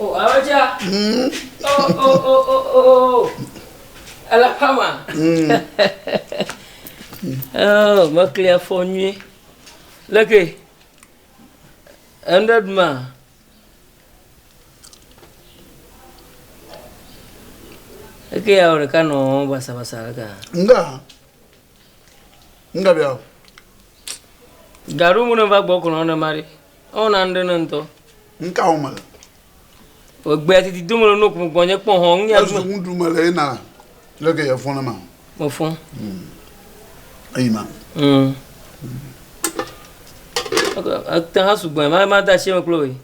Oh, awɔdza. Oh, oh, oh, oh, oh. Ele ƒama. Oh, mekli afɔ nyuie. Leke. Enu ɖe ɖuma? Eke ya wò ɖeka nɔ wɔm basabasa ɖeka. Nga. Nga bia. Gaɖo mu ne va gbɔ kplɔ ne ma ɖe. Ewɔna nu ɖe ne ŋutɔ. Nka wɔm mele? Egbea titi dom le no kum gbɔnye kpɔ hɔn ŋu ya Ezu ŋuɖu mele yina leke ye fɔn ne ma. Mefɔn. Eyi ma. Ete hã sugbɔ ma ma da asi eme kple wòe.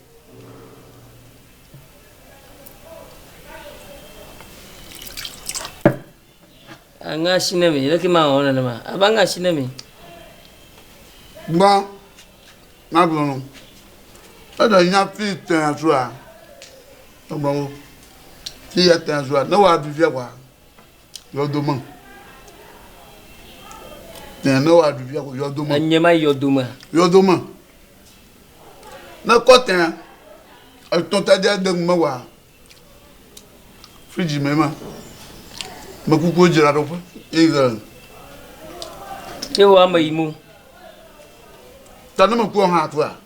Aŋe asi ne mi leke ma wɔ nenema ava ŋe asi ne mi. Gbã magblɔ nɔ eɖe nya fi tɛa sua egblɔ wo fi ya tɛa sua ne wa ɖu fia kɔa yɔdo me tɛa ne wa ɖu fia kɔ yɔdo me. Enye ma yɔdo me. Yɔdo me ne kɔ tɛa etɔn ta de de ŋu me wa. Fridge me ma. Me kukuwo dzra ɖoƒe eye ge. Ye wɔ ame yi mo. Ta ne me kua hã tua.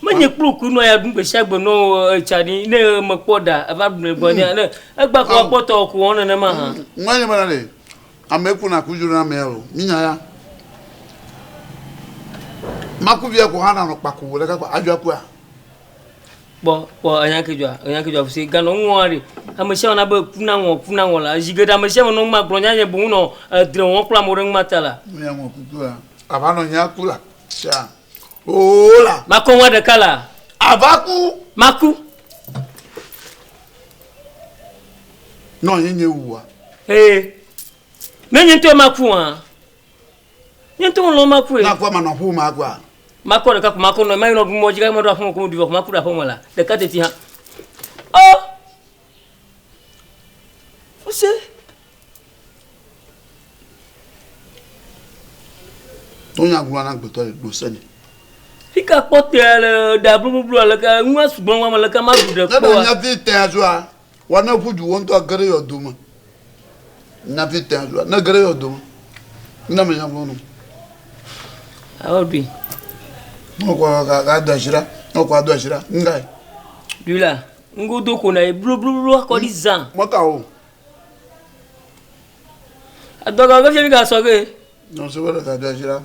Menye kplu ku nɔ ya ɖu gbe sia gbe nɔ etsa ɖi ne me kpɔ ɖa eva ɖu ne gbɔ ne ne egba kɔ akpɔ tɔ ku wɔn nenema hã. Ŋua nye bena ɖe ame ku na ku dzro na amea o. Mi nya ya. Maku via ko hã na nɔ kpako wòle kakpa adzɔ akua. Kpɔ, kpɔ enya ke dzɔa, enya ke dzɔa fuse ganɔ ŋua ɖe. Ame sia ame na be ku na ŋɔ, ku na ŋɔ la. Zi geɖe ame sia ame nɔ ŋma gblɔ nya nye boŋ nɔ edre wɔm kple amewo ɖe ŋma ta la. Nya ŋɔ kuku la. Ava nɔ nya ku la. Sia. Oo la. Makɔ ŋua ɖeka la. Ava ku. Maku. Nɔ nye nye wua. Ee. Ne nye ŋutɔ maku hã. Nye ŋutɔ melɔ̃ makue. Na kua manɔ aƒe me akua. Makɔ ɖeka ko makɔ nɔ mayɔ ɖu mɔ dzi gake meɖo aƒe me ko meɖui vɔ ko maku ɖe aƒe me la ɖeka teti hã. Ɔ! Fuse. To nya gblɔ na gbetɔ le ɖo sene. Fika kpɔ tea le ɖa blublu ale ke nua sugbɔ ŋua me le ke ma ɖu ɖe kpɔa. Ne nya fi tea zua wa ne ƒu du wo ŋutɔ ge ɖe yɔdo me. Nya fi tea zua ne ge ɖe yɔdo me. Ne me nya gblɔ no. Awo ɖui. Ne kɔ ga ga do asi ɖa. Ne kɔ do asi ɖa. Nga. Ɖui la. Ŋgodo ko na ye blublu akɔ ɖi zã. Mɔka o. Adɔga ke fia mi ga sɔ ge. Nyɔ se be ga do asi ɖa.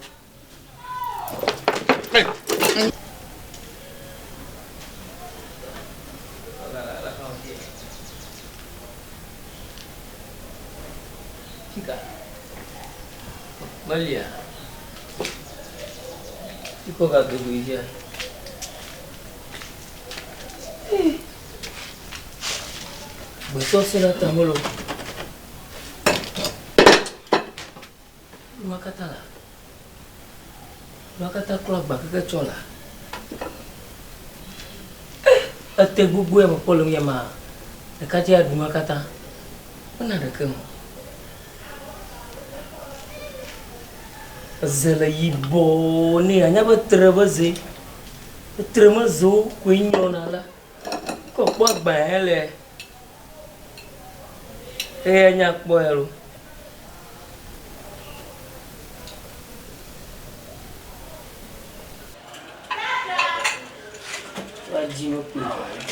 Melia. Ikɔ ga dogo yi dzia. Gbetɔ se la ta melo. Nua katã la. Nua katã klɔ agba keke tsɔ la. Eh, ete gbogbo ya mekpɔ le ŋu ma. Ɖeka dzi aɖu nua katã. Mena ɖeke mo. Eze le yibɔ ne anya be tre be ze. Etre me zewo koe nyɔna la. Kɔ kpɔ agba ya le. Eya nya kpɔ ya lo. Woadzi mekpɔe o.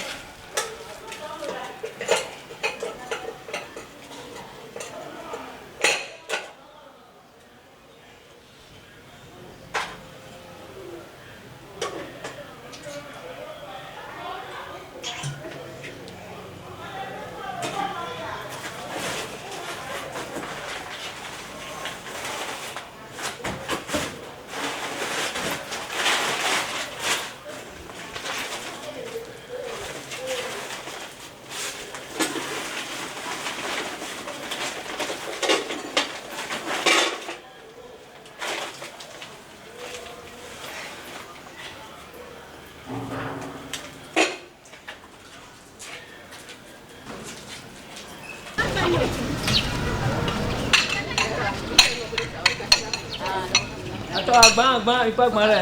Atɔ agba agba ikpɔ agba ɖe.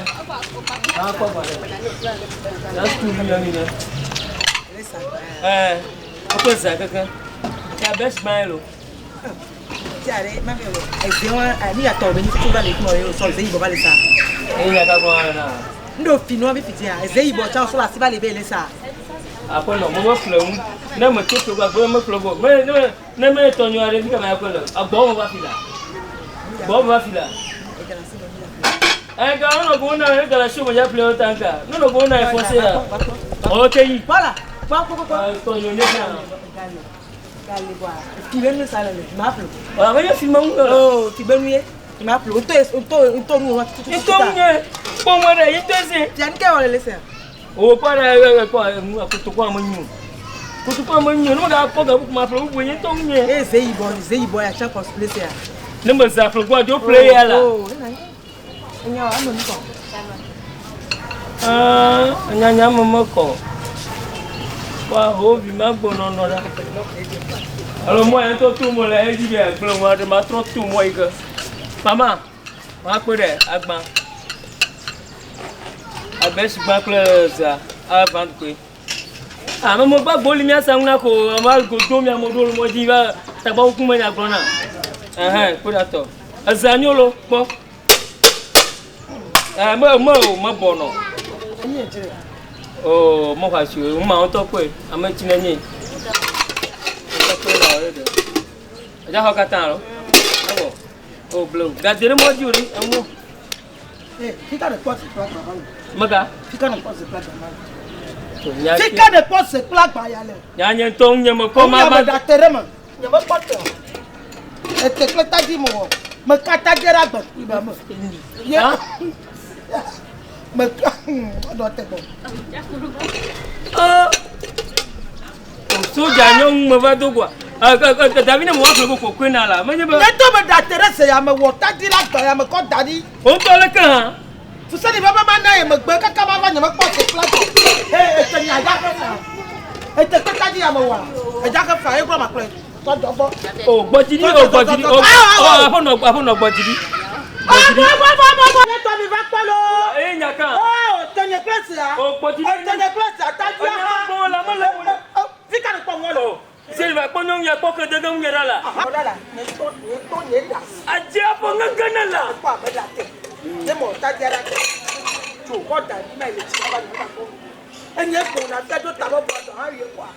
Akpɔ agba ɖe. Ya sukuu mi ya mi ɖe. Ɛɛ, wokple zea keke. Ya be sigba ye lo. Eyi nya ka gblɔm na. Ndo fi nua bi fiti ya. Eze yibɔ tsa sɔ asi va le be le sa. Aƒenɔ, me me ƒle ŋu. Ne me tso ƒle gbɔ, me ƒle gbɔ. Me ne ne me tɔ nyɔ aɖe fi ka ma ƒle le. Agbɔ me va fi la. Gbɔ me va fi la. Ega no go na ega la show me ya ƒle tanka. No no go na e force ya. O te yi. Voilà. Kpɔ kpɔ kpɔ. Tɔ nyɔ ne ka. Gale bɔ. Fi be nu sa le le. Ma ƒle. Wa me fi ma ŋu. Oh, fi be nu ye. Ma ƒle. Ŋtɔ ŋtɔ ŋtɔ nu wa tutu. Ŋtɔ nu ye. Kpɔ mo ɖe yi tɔ se. Fia nu ke wɔ le le se. O kpɔ ɖe kpɔ nu kotokua me nyo. Kotokua me nyo. Ne me ga kpɔ ga bubu ma ƒle bubu ye ŋtɔ nu ye. E ze yibɔ ze yibɔ ya tsa kɔ le se ya. Ne me za ƒle gbɔ dzo ƒle ya la. Oh, ena ye. Enya wa ame nu kɔ. Ah, nya nya me me kɔ. Wa ho vi ma gbɔ nɔnɔ ɖa. Alo mɔ ya ŋutɔ to mɔ le edzi be agblẽ ŋu aɖe ma trɔ to mɔ yi ke. Mama, ma kpe ɖe agba. Agbe sigba kple zea ava koe. Ame mo gba gboli mia sa ŋuna ko ame godo mia mo ɖo mɔ dzi va tagba kuku me nya gblɔ na. Ɛhɛn kpe ɖe atɔ. Ezea nyo lo kpɔ. Ɛ me me o me bɔ nɔ. O me xɔ asi o ŋma ŋutɔ kpɔe ame tsi ne nye. Ŋutɔ kpɔe la o ɖe. Edza xɔ katã alo? Ewɔ. O blewu. Gade ɖe mɔ dzi o ɖe eŋu. Fika ɖe kpɔ ze kple agba va le. Mega. Fika ɖe kpɔ ze kple agba va le. Fika ɖe kpɔ ze kple agba ya le. Nya nye ŋutɔ ŋu nye me kɔ ma ma. Ŋu ya me ɖe te ɖe me. Nye me kpɔ te o. Ete kple tadi me wɔ. Me ka tadi ɖe agbe kpui ba me. Ye. Me ka ɖɔ te gbɔ. Soja nyɔnu me va do goa. Davi ne me wa ƒle ko koe na la. Menye be. Ne to me ɖe te ɖe ze ya me wɔ tadi ɖe agba ya me kɔ da ɖi. Wo ŋutɔ leke hã. Fuseni be ma na ye megbe kaka ma va nye me kpɔ ze kple agba. Ee ete nya ya ke fa. Ete kple tadi ya me wɔ. Edza ke fa ye gblɔ ma kplɔe. Tɔ dɔ gbɔ. O gbɔdzi ɖi o gbɔdzi ɖi o aƒenɔ aƒenɔ gbɔdzi ɖi. Gbɔ gbɔ gbɔ gbɔ gbɔ. Ne tɔ mi va kpɔ lo. Eye nya kan. O tenye kple sea. O gbɔdzi ɖi. Tenye kple sea tadi ya. Enya gbɔ la mele wo. Fika ne kpɔ ŋɔ le. Se va kpɔ nyɔnu ya kpɔ ke dege ŋu ɖa la. Ɖa la. Ne tɔ ne tɔ nye ɖa. Adze aƒe ŋege ne la. Kpɔ abe ɖa te. Ne mɔ tadi ɖa te. Tso kɔ da ɖi ma le tsi va ne kpɔ. Enye ko na fia do ta bɔ bɔ dɔ hã ye kɔa.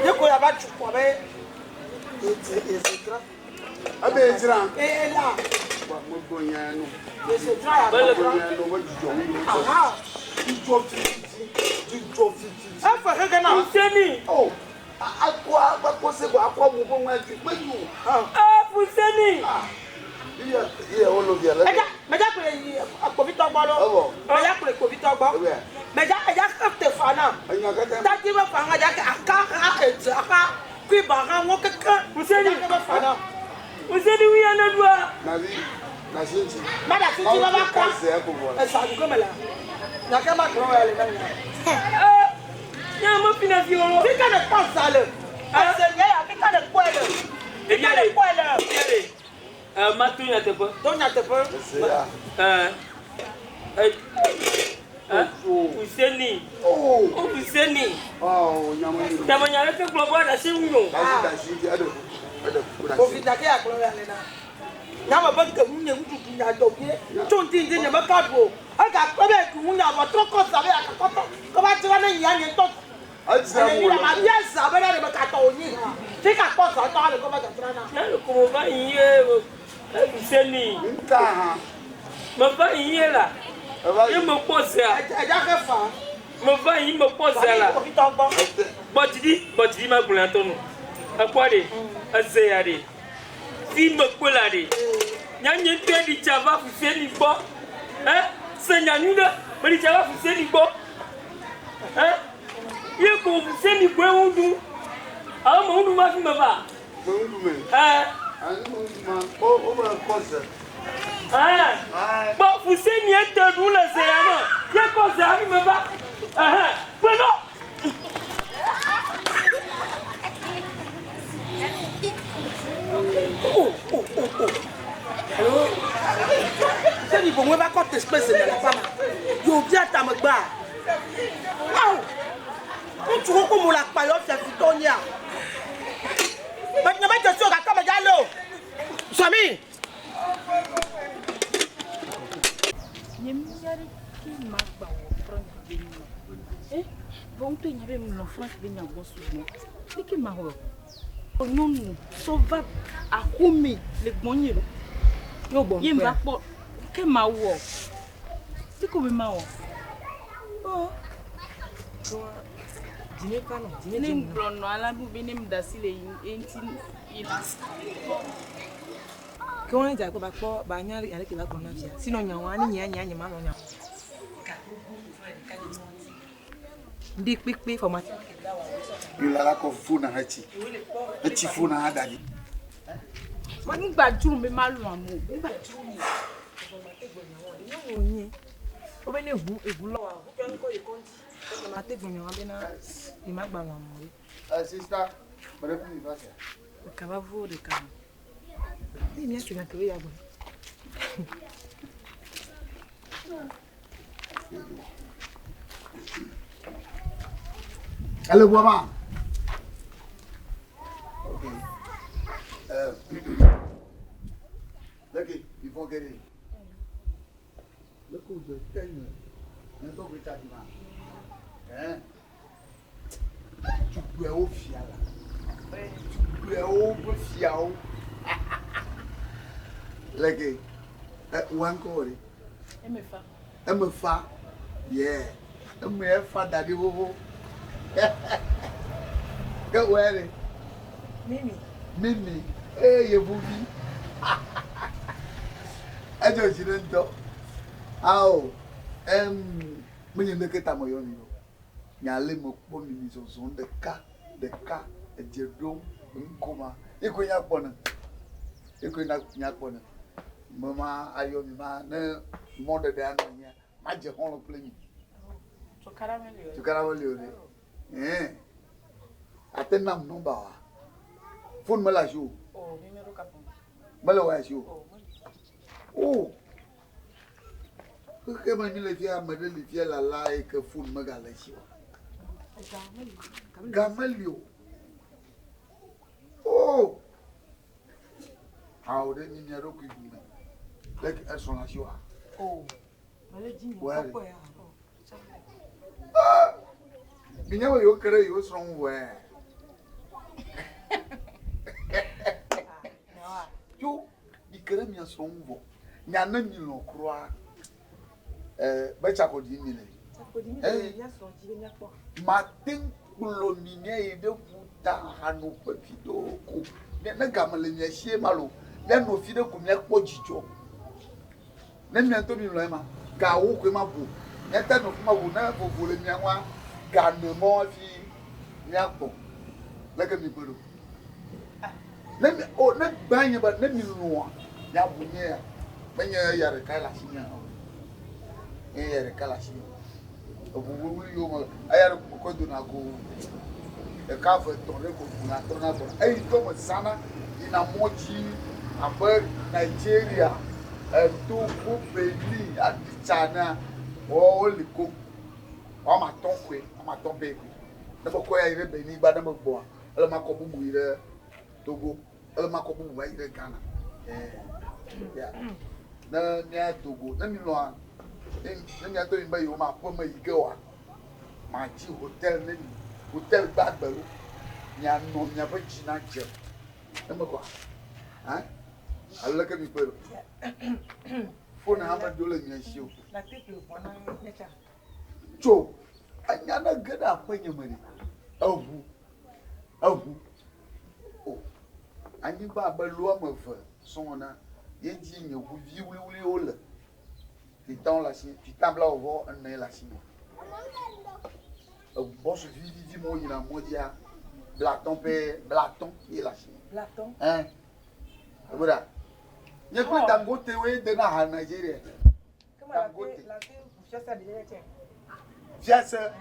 Ne ko ya va tsu kɔ be eze eze dzra. Ebe dzra. Ee la. Mo gbɔ nya nu. Eze dzra ya. Mo gbɔ nya nu be dzidzɔ ŋu. Aha. Dzidzɔ titi. Dzidzɔ titi. Efe xexe na. Fuseni. O. Akɔ akɔ se ko akɔ mu be ŋua dzi kpe yu. Ah Fuseni. Iya iya wolo via le. Meja meja kple yi kpovitɔ gbɔ lo. Ewɔ. Meja kple kpovitɔ gbɔ. Ewɔ. Meja eja te fa na. Enya kata. Tati be fa ŋa dza ke aka ha edze ha kui ba ha ŋɔ keke. Fuseni. Dza ke be fa na. Fuseni wu ya ne ɖua. Navi nasinti. Mada titi be va ka. Se ko vɔ. Esa du ke me la. Nyake ma gblɔ ya le na nya. Eh. Nya me fi na fi wo. Fika ne kpɔ za le. Ese nye ya fika ne kpɔe le. Fika ne kpɔe le. Eh ma to nya teƒe. To nya teƒe. Se ya. Eh. Eh. Eh. Fuseni. Oh. O Fuseni. Oh nya mo ni. Tamanya ɖeke gblɔ be aɖe asi ŋu nyo. Dasi dasi eɖe eɖe kuku Kofi dasi. nyake ya gblɔ ya le na. Nyame be ke ŋu nye ŋuɖuɖu nya dɔ vie. Tso ŋdi ŋdi nye me ka ɖu o. Ega kpe be ɖu ŋu nya vɔ trɔ kɔ za be akakɔtɔ. Ke va dzra ne nyia nye ŋutɔ. Edzra Ene mo mi le. la ma bia za be ɖe me ka tɔ wònyi hã. Fika kpɔ za tɔ ale kɔ va dzadzra na. Nya le ko me va yi ye Fuseni. Nta hã. Me va yi ye la. Eva Ye yi. me kpɔ zea. Edza ke fa. Me va yi me kpɔ zea la. Kpovitɔ gbɔ. Ete. Gbɔdzi gbɔdzi ma gblɔ ya tɔ nu. Ekpɔ ɖe. Eze ya ɖe. Fi me kpɔ la ɖe. Nya nye ŋutɔ ɖi tsa va Fuseni gbɔ. Eh se nya nyui ɖe. Me ɖi tsa va Fuseni gbɔ. Eh ye ko Fuseni gbɔe ŋu ɖu. Alo me ŋu ɖu ma fi me va. Me ŋu me. Eh Ani mo ŋu ma. O o be kɔ ze. eh. Ayi. Gbɔ Fuseni ete ɖu le ze ya me. Ye kɔ ze hafi me va. Ɛhɛn. Kpe nɔ. Seni boŋue va kɔ te space le la fama. Yo bia tamegbea. Ko mu le akpa yɔ fiafitɔ nyea. Nye medze si o gake medza lé o. Sɔmi. Nye menya ɖeke magba wɔ Frank be nya. Eh, vɔ ŋutɔ nya be melɔ̃ Frank be nya gbɔ sugbɔ. Leke mawɔ? Nyɔnu sɔ va axome le gbɔnye lo. Yo gbɔ Ye mva kpɔ ke mawɔ. Leke be mawɔ? Oh. Dzi fa nɔ, dzi Ne ŋgblɔ nɔ ala bu be ne mda asi le yi eŋuti yi la. Ke wɔn dza kpɔ ba kpɔ ba nya ale ke ba gblɔ na fia. Sinɔ nya wɔn ani nya nya nya ma nɔ nya. Ndi kpikpi fɔmati. Yula la kɔ fufu na etsi. Etsi fu na da ɖi. Ma ŋgba dzro be malɔ̃ ame o. Ŋgba dzro mi. Nyɔnu wo be ne ʋu eʋu lɔ wa ʋu ke ŋkɔ yi kɔnti. Mate gblɔ nya wɔn bena yi ma gba lɔ̃ ame o. Eh sister, mede ku mi va sia. Ɖeka va vo ɖeka. Ne mía si gake ya gbɔ. Ele ʋua ma. Ok. Euh. Leke, ils vont guérir. Leke wo tɛnye. Ne to ke tsa di ma. Hein. Tukpewo fia la. Tukpewo ƒe fiawo. Leke. Eh, wa ŋkɔ wɔ ɖe. Emefa. Emefa. Yeah. Eme efa da ɖi xoxo. Ke wɔ ya ɖe. Mimi. Mimi. Ee yevuvi. Edzɔ dzi ne ŋutɔ. Ao. Em menye leke ta meyɔ mi o. Nya le mekpɔ mi mi zɔzɔm ɖeka ɖeka edze ɖom ŋkoma. Ye koe nya kpɔ ne. Ye koe nya kpɔ ne. Me ma ayɔ mi ma ne mɔɖeɖe anɔ anyia madze xɔlɔ̃ kple mi. Tukaɖa meli o. Tukaɖa meli o ɖe. Ɛɛ. Ate nam nɔmba wa. Fone mele asi o. O numéro kaƒo. Mele wɔ asi o. O. O. Xexe me mi le fia ame ɖe li fia lala yi ke fone megale esi o. Ga meli. Ga meli o. O. Awo ɖe mi mia ɖokui ɖu me. Leke esrɔ̃ le asi oa? O. Mele dzi mi Wɛ. kpɔkpɔ ya. Ah! Mi nya be yewo ke ɖe yewo srɔ̃ ŋu vɔe. Tso mi ke ɖe mia srɔ̃ ŋu vɔ. Nya ne mi lɔ̃ kura eh, be tsako ɖim mi le. Ee. Mate ŋu kplɔ mi míayi ɖe ƒuta hanoƒe fi ɖewo ko. Ne game le mia sie ma lo, míanɔ fi ɖe ko míakpɔ dzidzɔ. Ne mia ŋutɔ mi lɔ̃ ema, gawo koe ma ƒo. Míate nɔ fi ma ƒo ne vovo le mia ŋua, ga ne mɔ hafi míagbɔ. Leke mi kpɔe ɖo? Ne mi o ne gbã nye be ne mi lɔ̃a, miabu nye ya. Menye eya ɖekae le asinye o. Nye eya ɖeka le asinye. Eʋu wluwlui yiwo me eya ɖe ko mekɔ dona go ɖeka eve etɔ̃ ɖe ko ʋuna trɔna gbɔna. Eyi ŋutɔ mezãna yina mɔ dzi abe Nigeria, Togo, Benin, aɖi tsa enea, woli koŋ. Woame atɔ̃ koe, woame atɔ̃ pɛ koe. Ne mekɔ ya yi ɖe Benin gba ne megbɔa, ele makɔ bubu yi ɖe Togo, ele makɔ bubu va yi ɖe Ghana. Ɛɛ, ya. Ne míado go, ne mi lɔ̃a, ne miado mi be yewo ma aƒe me yi ge oa, madzi hotel ne mi. Hotel gbagbe lo. Mianɔ miaƒe dzi nadze. Eme kɔa? Hã? Alo leke mi kpɔe ɖo? Fone hã meɖo le mia si o. Tso, enya ne ge ɖe aƒenye me ɖe, eʋu, eʋu. O, anyigba abe lo woame eve sɔŋ ene ye dzi nye ʋuvi wluiwluiwo le. Titan le asi, titan bla vɔ ene le asi me. Eʋu bɔsu vivivi me woyina mɔ dzia, blatɔ̃ pɛ, blatɔ̃ ye le asi me. Blatɔ̃. Ɛ, ebe ɖa. Nye kple Dangote woe dena ha Nigeria. Dangote. Fiase.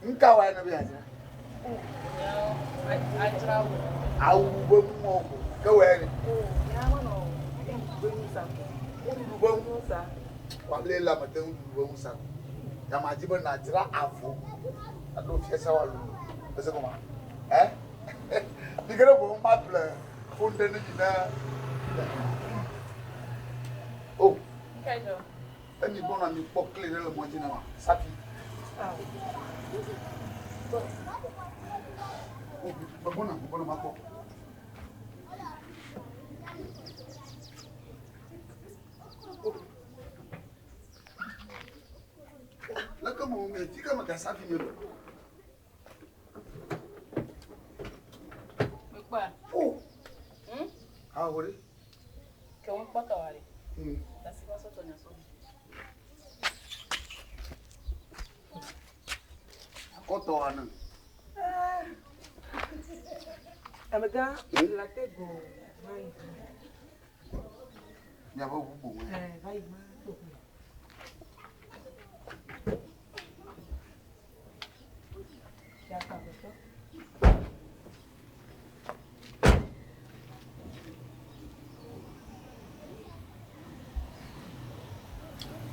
Ŋka wa ne be yadzra? Adzra wo. Awu be nuwo ko. Ke wɔe ɖe. Nuɖuɖu be nu. Wable la mete nuɖuɖu be nu sa. Yama dzi be nadzra avɔ. Aɖo fiasa wa lolo. Ese gɔma. Ɛ? Mi ke ɖe boŋ ma ple fon ɖe ne mi ne. O. Emi gbɔna mi kpɔ kle ɖe le mɔ dzi na ma. Safi. O, megbɔna, megbɔna ma kpɔ. Leke mo me ti ke me ka safi me ɖo. Mekpɔa? O. Hmm? Ah, wòle. Ke wo kpɔtɔ wa ɖe. Hmm. Tasi va sɔtɔ nya sɔ. Akɔtɔ wa ne. Amegã, la te go. Miaƒe ʋu boŋ. Eh, va yi ma.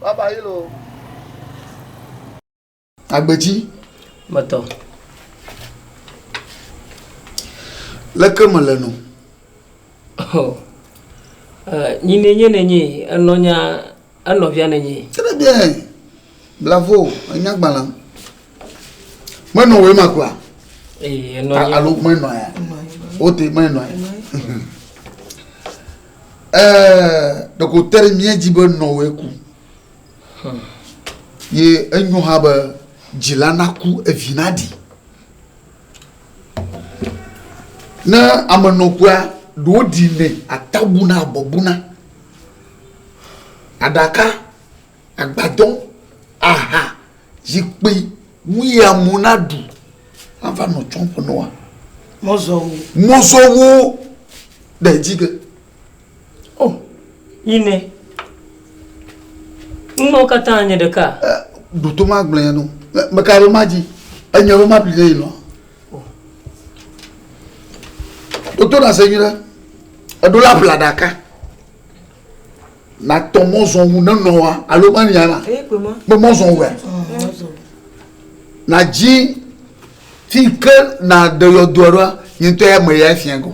Baba yi lo. Agbetsi. Metɔ. Leke mele no? Oh. Nyi ne nye ne nyi, enɔ nya, enɔvia ne nyi. Très bien. Bravo, enya gbalẽ. Menɔ woe ma koa? Ee, enɔ nye. Alo menɔ ya. Wote menɔ ya. Ɛɛ, ɖeko te ɖe mía dzi be nɔwòe ku. Ye enyo hã be dzila naku, evi naɖi. Ne ame nɔ kua, ɖewo ɖinɛ, ata buna, abɔ buna. Aɖaka, agbadɔ, aha, zikpui, nu yi amewo naɖu ava nɔ tsɔm ƒe nɔa. Mɔzɔwo. Mɔzɔwo ɖe edzi ge. Oh, yine. Numawo katã nye ɖeka. Ɖoto ma gblẽ nu. Meka ɖo ma dzi. Enye be ma bli ɖe yi nɔ. Ɖoto na se nyuie. Eɖo la ƒle aɖaka. Na tɔ mɔzɔ wu ne nɔ wa alo ma nya la. Be mɔzɔ wɛ. Na dzi fi ke na ɖe yɔdoa ɖoa nye ŋutɔ ya me ya fia go.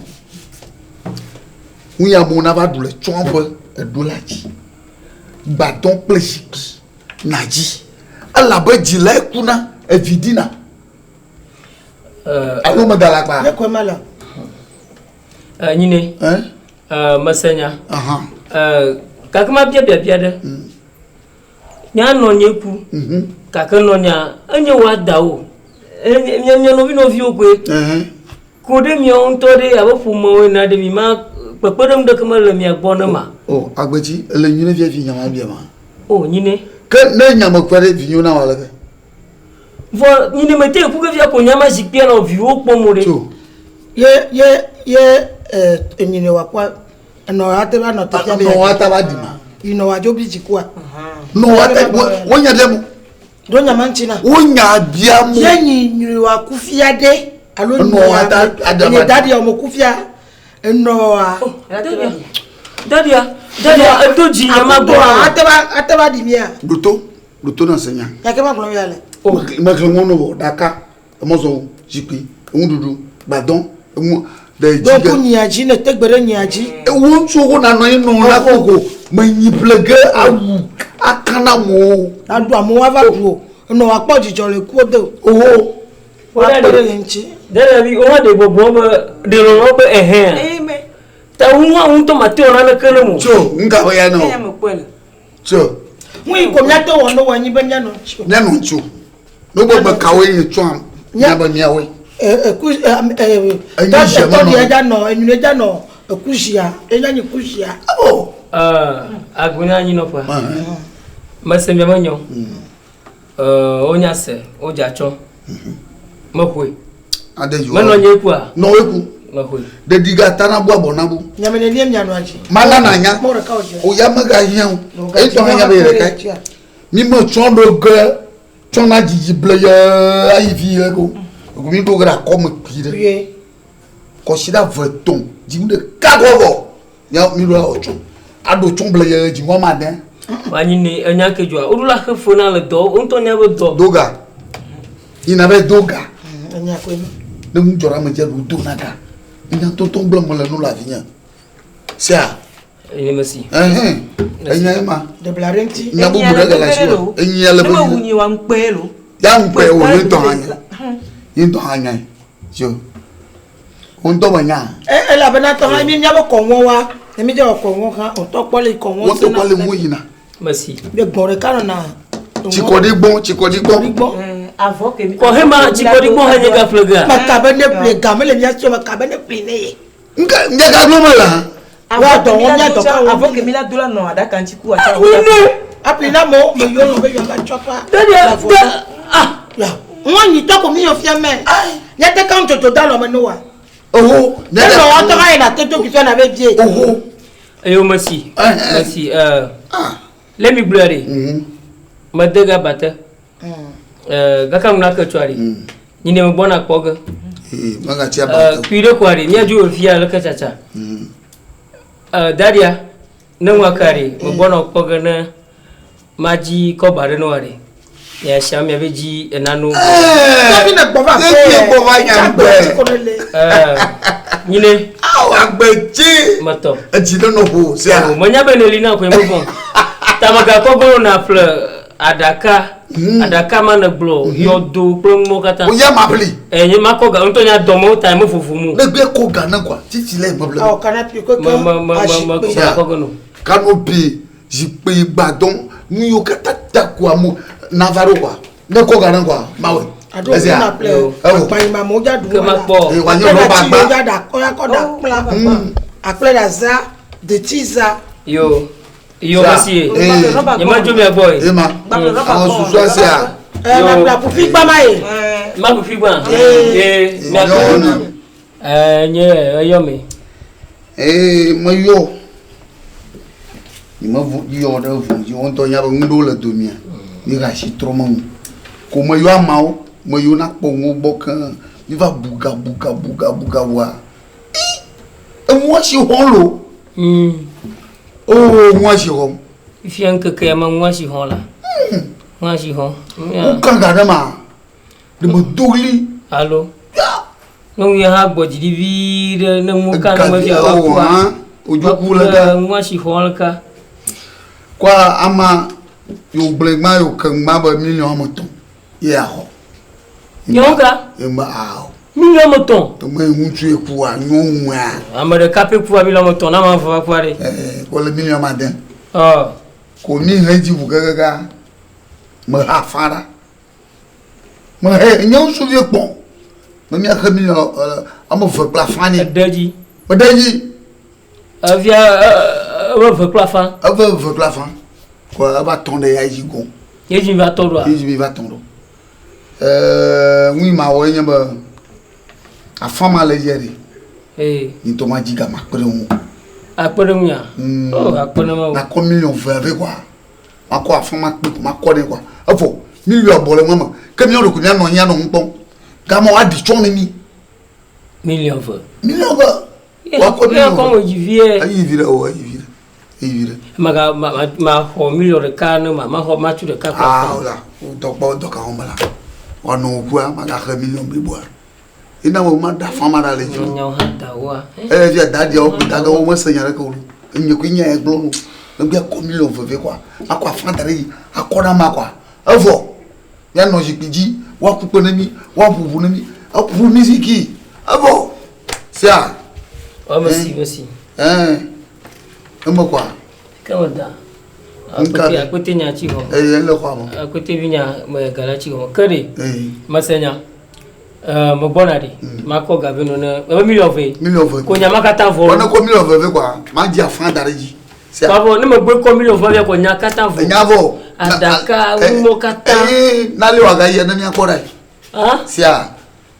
Nu ya amewo nava ɖu le tsɔa ƒe eɖo la dzi. Gbadɔ kple zikpui na dzi. Elabe dzilae kuna, evi dina. Alo meda le akpa? Ne kɔe ma le. Nyine. Mese nya. Gake mabia biabia ɖe. Nya nɔ nye ku. Gake nɔ nya enye wò adawo. Mia mia nɔvi nɔviwo koe. Ko ɖe miawo ŋutɔ ɖe abe ƒomewo ene ɖe mi ma kpekpeɖeŋu ɖeke mele mia gbɔ ne ma. O agbetsi ele nyui ne via vi nya ma bia ma. O nyine. Ke ne nya me kpe ɖe vinyewo na wɔ aleke? Vɔ nyine mete ku ke via ko nya ma zikpuia nɔ viwo kpɔm o ɖe. Tso. Ye ye ye eh nyine wa kpɔ enɔ ate va nɔ teƒea be. Nɔ wa ta va di ma. Yi nɔ wa dzo bi dzi kua. Nɔ wa ta wo nya bia mo. Ɖo nya ma ŋuti na. Wo nya bia mo. Ye nyi nyui wa ku fia ɖe alo nɔ wa ta nye daɖia mo ku fia enɔ wa. Daɖia daɖia edo dzi nya ma gbɔ. Ate va ate va ɖi mia. Ɖoto ɖoto na se nya. Gake ma gblɔ ya le. Mexlẽ ŋu nɔ ɖaka emɔzɔwo zikpui enuɖuɖu gbadɔ enu ɖe dzi ge. Ɖo nyia dzi ne te gbe ɖe nyia dzi. Ewo ŋutsu wo nanɔ anyi nɔ la koko menyi ƒle ge awu akana amewo. Aɖu amewo ava ɖu o enɔ wakpɔ dzidzɔ le kuwo de o. Owo. Wakpe ɖe ye ŋuti. Ɖe wo hã ɖe gbɔgblɔ be ɖe lɔlɔ be ehɛn. Ta wu hã ŋutɔ mate wɔ naneke ne mo. Tso ŋka be ya ne o. Tso. Nu yi ko míate wɔ ne wɔ anyi be míanɔ ŋuti o. Míanɔ ŋuti o. Ne gbegbe kawoe nye tsɔa míabe míawoe. Eku tɔɖi edza nɔ enyui edza nɔ ekusia enya nyi kusia. Abo. Agunya anyi nɔƒe. Mese mia me nyɔ. Wonya se wodza tsɔ. Mexɔe. Menɔ nye kua. Nɔ wo ku. Mexɔe. Ɖeɖi ga ta na bu abɔ na bu. Nyame ne mia nɔ adzi. Mana na nya. O ya mega hiã o. Eyi tɔ hã nya be yi ɖeka. Mi me tsɔ ɖo ge tsɔ na dzidzi ble ye ayi vi ye ko. Mi ɖo ge ɖe akɔme kpui ɖe. Kɔsiɖa ve tɔn dzi ɖeka kɔ vɔ. Mia mi ɖo awɔ tsɔ. Aɖo tsɔ ble ye dzi ŋɔ ma de. Anyi ne enya ke dzɔa. Woɖo la xe fe na le dɔ. Wo ŋutɔ nya be dɔ. Doga. Yina be do ga. Ne ŋu dzɔ ɖe ame dzi ɖo do na ga. Nya tonton gblɔm mele nu le afi nye. Sia. Enye mesi. Ɛhɛn. Enya ye ma. Ɖebla ɖe ŋuti. Nya bubu ɖe gale asi o. Enyi ale be. Ne mewu nyi wa ŋukpe lo. Ya ŋukpe o ye ŋutɔ hã nya. Ye ŋutɔ hã nya. Tso. Wo ŋutɔ me nya. Elabena tɔ hã mi miabe kɔŋɔ wa. Ne mi dze wɔ kɔŋɔ hã, wòtɔ kpɔ le kɔŋɔ. Wotɔ kpɔ le ŋu yina. Mesi. Be gbɔn ɖeka nɔna. Tsikɔɖi gbɔn, tsikɔɖi gbɔn. Avɔ ke mi. Kɔhe ma tsikɔɖi gbɔn hã nye gaƒle gea. Meka be ne ƒle ga mele mia si o, meka be ne ƒle ne ye. Nka nye ga gblɔ me la. Wa dɔ wɔm mia dɔ ka wɔm. Avɔ ke mi la do la nɔ aɖaka ŋuti ku atsa. Aƒle na amewo me yɔ lɔ be yewoava tsɔ fa. Dede de ah. Ya. Ŋua nyitɔ ko mi yɔ fia mɛ. Nye te kan toto da lɔ me no wa. Oho. Ne lɔ wa tɔ ka yina toto ki fia na be bie. Oho. Eyo mesi. Mesi le mi gblɔe ɖe. Mede ga bate. Gaka ŋu na ke tsɔa ɖe. Nyine me gbɔna kpɔ ge. Megatsi abate. Kui ɖe kɔa ɖe míadzo fia leke tsatsa. Daɖia ne ŋua ka ɖe me gbɔna kpɔ ge ne madzi kɔba ɖe ne wa ɖe. Mia sia mia be dzi enano. Tɔbi ne gbɔ va fɛ. Tɔbi gbɔ va nya gbɛ. Nyine. Awo agbe tsi. Metɔ. Etsi ne nɔ ƒo sia. Menya be ne li na koe me vɔn. Tamega kɔgɔn na ƒle aɖaka. Aɖaka ma ne gblɔ yɔdo kple nuwo katã. O ya ma ƒli. Nye ma kɔ ga ŋutɔ nya dɔmewo ta me vovo mu. Ne gbe kɔ ga ne kɔa titi le me ƒle. Awɔ kanapi keke. Me me me me me kɔgɔn no. Kanopi zikpui gbadɔn nu yiwo katã ta kua mo nava ɖo kɔa ne kɔ ga ne kɔa mawɔe. Aɖo fi ma ƒle agba ma mo dza ɖu Ke ma kpɔ. Ee wòanye rɔba Akple gba. dza ɖa akɔ akɔ ɖa akple akple ɖa za detsi za. Yo yo Sa. mesi ye. Ee. Nye ma dzo mia gbɔ ye. Ema. Awɔ susua sia. Ɛ ma ƒle aƒuƒi gba ma ye. Ma ƒuƒi gbã. Ee mia Nyɔnu. Nye eyɔ me. Ee meyɔ. Nye me yɔ ɖe ʋu dzi. Wo ŋutɔ nya be nu ɖewo le domia. Mi ga asi trɔ me ŋu. Ko meyɔ ameawo. Meyɔ na kpɔ nuwo gbɔ keŋ. Mi va buga buga buga buga bua. Ii enua si xɔm lo. Oo nua si xɔm. Fifia ŋkeke ya me nua si xɔm la. Nua si xɔm. Wo kan ga ɖe ma. Ɖe me do ɣli. Alo. Nyɔnu ya hã gbɔ dzi ɖi vi ɖe ne ŋu ka ne me fia wa kua. Odzo ku le ka. Nua si xɔm le ka. Kɔa ama yo gblẽ gba yo ke gba be miliɔn ame tɔn ye axɔ. Nyɔnu ka? Eme awo. Miliɔn ame tɔn. Eme ŋutsu ye kua nyɔnua. Ame ɖeka pɛ kua miliɔn ame tɔn na ame eve kua ɖe. Ɛɛ wole miliɔn ame ade. Ɔ. Ko mi he dzi ʋu kekeka me ha fa ɖa. Me he nye ŋutsuvi kpɔn. Me mia he miliɔn ame eve kple afã nɛ. Eɖe dzi. Eɖe dzi. Evia eve eve kple afã. Eve eve kple afã. Ko eva tɔn ɖe ya dzi gɔn. Ye dzi va tɔ ɖoa? Ye dzi va tɔn ɖo. Ŋui ma wɔ nye be afã ma le dzi ɖe. Ee. Ŋutɔ ma dzi ga ma kpe ɖe ŋu. Akpe ɖe ŋu ya? Oh, akpe ɖe ma wo. Nakɔ miliɔn ve ve kɔa. Makɔ afã ma kpe ko makɔ ɖe kɔa. Evɔ miliɔn bɔ le ŋua me. Ke míawo ɖeko míanɔ anyi anɔ ŋu kpɔm. Gama woaɖi tsɔ ne mí. Miliɔn ve. Miliɔn ve. Wakɔ Ye kɔ mo dzi vie. Eyi vi ɖe o, eyi vi ɖe. Eyi vi ɖe. Maga ma ma xɔ miliɔn ɖeka ne ma ma xɔ ma tu ɖeka kple Ah, afã. wala. Dɔ kpɔ dɔ ka wɔm la. Woanɔ wo kua magaxe miliɔn bliboa. Ina wo ma da afã ma ɖa le dzi. Nyawo hã da woa. Eye fia daɖiawo kple dagawo mese nya ɖeke o. Enye koe nya ya gblɔ no. Megbe akɔ miliɔn veve kɔa. Akɔ afã da ɖe dzi. Akɔ ɖe ama kɔa. Evɔ. Míanɔ zikpui dzi. Woaku kpe ne mí. Woaƒo ʋu ne mí. Eƒo miziki. Evɔ. Sia. Wa mesi mesi. Ɛɛ. Eme kɔa. Ke me da. Nka Akpete akpete nya tsi xɔ. Eye ele xɔa me. Akpete vi nya me gala tsi xɔ. Ke ɖe. Ee. Mese nya. Me gbɔna ɖe. Makɔ gavi no ne ebe miliɔn ve. Miliɔn ve. Ko nya ma katã vɔ. Wɔne kɔ miliɔn ve ve kɔa. Ma dzi afã da ɖe dzi. Sia. Kpavɔ ne megbe kɔ miliɔn ve via kɔ nya katã vɔ. Nya vɔ. Aɖaka nuwo katã. Ee n'ale wa ga yie ne mía kpɔ ɖa. Ah. Sia.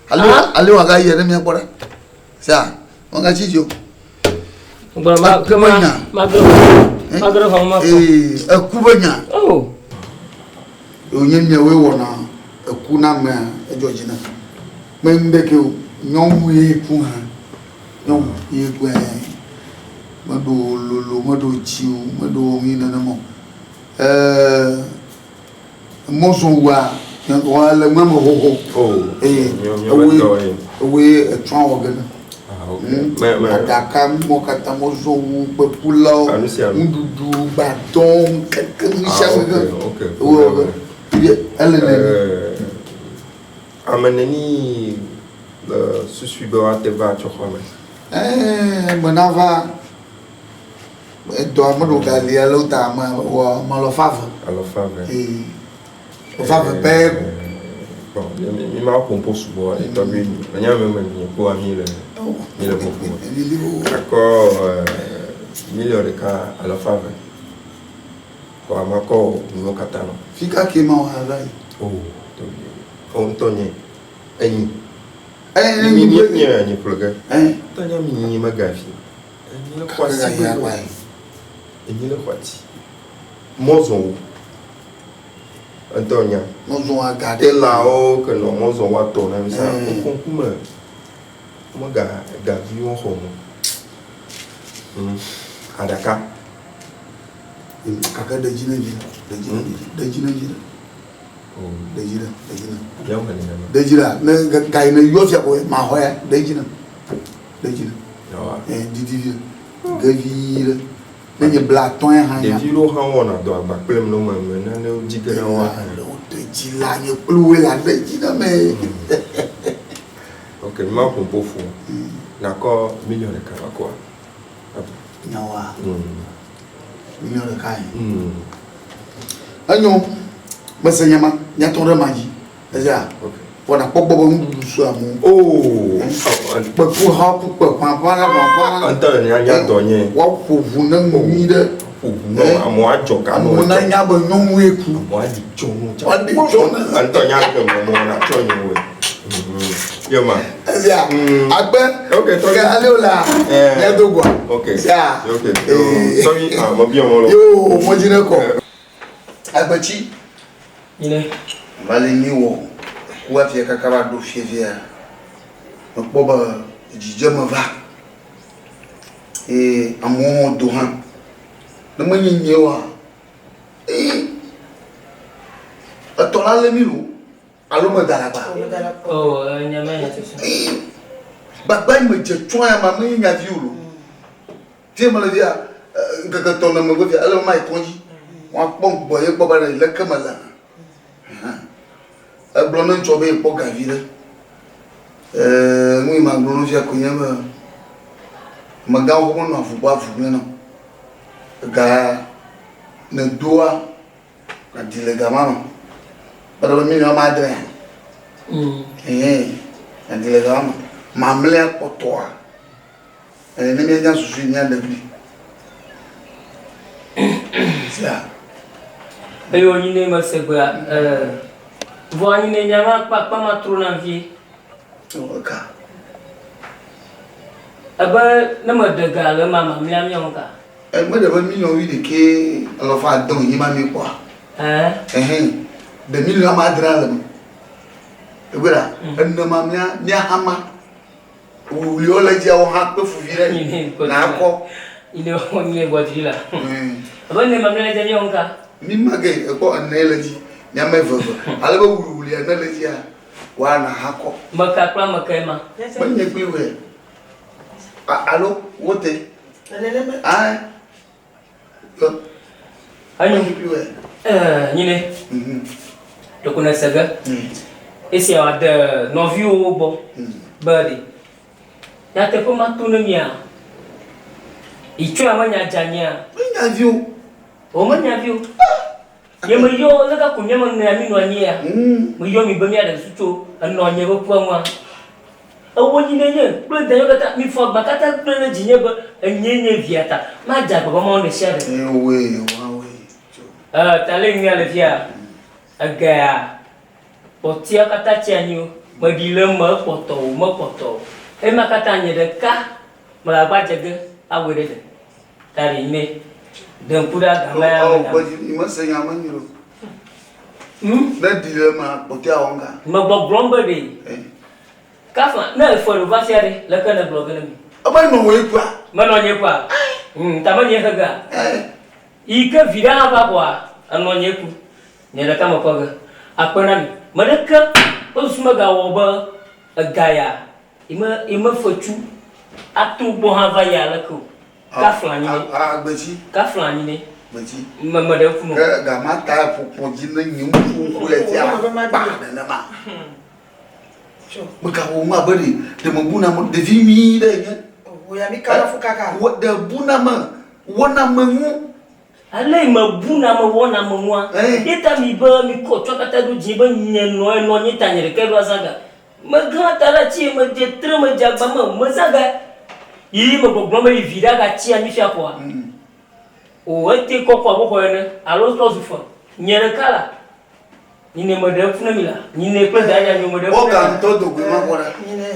Ale ale wa ga yie ne mía kpɔ ɖa. Sia. Wɔn ga tsi dzi o. Gbɔna ma ke ma ma ge ma ge ɖe xɔ ma kpɔ. Ee eku be nya. Oh. Wònye miawoe wɔna eku na amea edzɔ dzi na. Me ŋɖeke o nyɔnu ye ku hã. Nyɔnu ye ku hã. Meɖo lolo meɖo tsi o meɖo wɔŋui nenema o. Mɔzɔwua Wa le ŋmɛ me xoxo. Oh. Eye ewoe ewoe etsɔa wɔ ge ne. Aɖaka mɔ katã mɔzɔwu kpekulawo nuɖuɖu gbadɔ keke nusianu ke ewoe wɔ ge. Ele neni. Ame neni le susui be woate va tsɔ xɔa me? Ɛɛ me nava. Edɔa meɖo gali alo ta me wɔ ame alafa eve. Alafa eve. Ee. Alafa eve pɛ ko. Bon, mi mi ma ƒo ƒo sugbɔ etɔgbi enya me me mi kpɔ mi le mi le ƒoƒo. Akɔ miliɔn ɖeka alafa eve. Kɔ ama kɔ nuwo katã nɔ. Fika ke ma wɔ ava yi? Oh, tɔgbi. O ŋutɔ nye enyi. Enyi mi mi enyi ƒle ge. Tɔ nye mi nyi mega fi. Enyi le xɔ asi gbogbo. Enyi le xɔ asi. Mɔzɔ wo. Ŋutɔ nya. Mɔzɔ aga ɖe. Telawo ke nɔ mɔzɔ woatɔ na mi sa. Ŋkuŋkume. Mega gaviwo xɔ mo. Aɖaka. Kake ɖe dzi ne dzi ɖe dzi ne ɖe dzi ne dzi ɖe dzi ne ɖe dzi ne. Ɖe dzi la ne ga yi ne yɔ fia ko ma xɔ ya ɖe dzi ne. Ɖe dzi ne. Ɛ didi vi ɖe gevi ɖe. Ne nye bla atɔ̃ ya hã ya. Ɖevi ɖewo hã wɔna dɔ agba kple nu me me nanewo dzi ge na woa. Ɖe dzi la nye kple woe la ɖe dzi na me. Ok, mi ma ƒo ƒo fu. Nakɔ miliɔn ɖeka va kɔa. Nyawoa. Miliɔn ɖeka ye. Enyo, mese nya ma, nyatɔ ɖe ma dzi. Ezea, vɔ nakpɔ gbɔ be nuɖuɖu su amewo. Oh, kpeku ha ku kpe ƒaƒã la ƒaƒã la. Ŋutɔ le nya nya dɔ nye. Woaƒo ʋu ne nu nyui ɖe. Ƒo ʋu ne amewo adzɔ ga Amewo nanya be nyɔnue ku. Amewo aɖi tsɔ nu. Woaɖi tsɔ nu. Ŋutɔ nya ke me mɔ na tsɔ nye woe. Ye ma. Ezea, akpe. Ok, tɔgbi. Ke ale wo la. Mía do goa. Ok. Zea. Ok. Tɔgbi, ah, mɔ bi ɔmɔ lɔ. Yo, mɔ dzi ne kɔ. Agbetsi. Nyine. Va le mi wɔ ku afia kaka va ɖo fiefia, mekpɔ be dzidzeme va eye amewo hã do hã. Ne menye nyee oa, ee etɔ la lé mi loo alo meda alakpa? Oh, nye menya tutu. Ee, gbagba yi medze tsɔ ya ma menye nya vi o loo. Fie mele fia, ŋkeke etɔ̃ le megbe fia, ele be mayi kɔdzi. Woakpɔ gbɔ ye kpɔ be leke mele hã. Egblɔ ne ŋutsua be yekpɔ ga vi ɖe. Nu yi magblɔ ne fia koe nye be, amegãwo menɔ avu gbɔ avu gblẽ na o. Ega nèdoa, aɖi le ga ma me. Kpe ɖe be miliɔn ame adrea. Ɛhɛn, aɖi le ga ma me. Mamlɛa kpɔtɔa. Ɛɛ, ne míanya susu yi míaɖe kpli. Sia. Eye wònyi ne mese gbea, ɛɛ, vɔ anyi ne nya ma akpa akpa ma tro nam vie. Eka. Ebe ne meɖe ga le ema mamlɛa míawo ka? Ɛ, meɖe be miliɔn wuiɖekɛ alafa ade wònyi ma míekpɔa? Ɛɛ. Ɛhɛn, ɖe miliɔn ame adrea le eme. Egbe ɖa, ene mamlɛa míahama. Wuwluiwo le dzia wo hã kpe fu vi ɖe nakɔ. Ine wo nye gbɔdzi la. Ebe ne mamlɛ le dzi míawo ka. Mi ma ge ekpɔ ene le dzi miame veve ale be wuwluia ne le dzia woana ha kɔ. Meka kple ame kae ma? Menye kpli woe. Alo wote. Ae. Enyo. Nyine. Ɖeko nèse ge. Esia wòade nɔviwòwo gbɔ be ɖe nyateƒe ma to ne mia? Itsɔe menya dze anyia? Menya vi o. O menya vi o. Nye meyɔ leke ko míame nɔea mi nɔ anyi ya. Meyɔ mi be míaɖe susu tso enɔnye ƒe kua ŋua. Ewɔ nyi ne nye kple danyewo katã mifɔ agba katã kple ɖe dzinye be enyee nye via ta madze agbagba mawo ɖe sia ɖe. Ewoe, woawoe tso. Ee, ta le nyuia le fia, egea kpɔtia katã tsi anyi o, meɖi le eme ekpɔtɔ o, mekpɔtɔ o. Ema katã nye ɖeka mele agba dze ge awɔe ɖe ɖe. Ta ɖe nɛ. Ɖe ŋku ɖe agama ya me na. Ɔ, mese nya me nyuie o. Ne ɖi le eme kpɔtɔe awɔ ŋga. Megbɔgblɔm be ɖe. Kafa, ne efe ɖo va fia ɖe, leke nègblɔ ge ne mi? Ebe nɔ wòe kua? Menɔ nye kua? Ta menye xegea? Yi ke vi ɖe hã va kɔa, enɔ nye ku. Nye ɖeka mekɔ ge. Akpe na mi. Me ɖeke ƒe susu megawɔ be ega ya yi me yi me fetsu ato gbɔ hã va yi aleke o. Kafla anyi ne. Agbetsi. Kafla anyi ne. Gbetsi. Me me ɖe ŋku nɔ. Ke gama ta ƒoƒo dzi ne nye ŋutsu ŋku le tia kpa nenema. Megawɔ nu abe ɖe ɖe mebu na me ɖevi nyui ɖe nye. Wò ya mi kana fu kaka. Wɔ ɖe bu na me wɔna me ŋu. Ale yi mebu na me wɔna me ŋua. Ye ta mi be mi kɔ tsɔ katã ɖo dzi be nye nɔ enɔ nye ta nye ɖeka ɖo azã ga. Meglã ta ɖe ati medze tre medze agba me mezã ga. Yi me gbɔgblɔ be yi vi ɖe agatsi anyi fia kɔa. O ete kɔkɔ abe xɔ ene alo trɔ zu fe. Nye ɖeka la. Nyine meɖe ŋku ne mi la. Nyine kple dada nyo meɖe ŋku ne mi. Woga ŋutɔ dogoe ma kpɔ ɖa. Nyine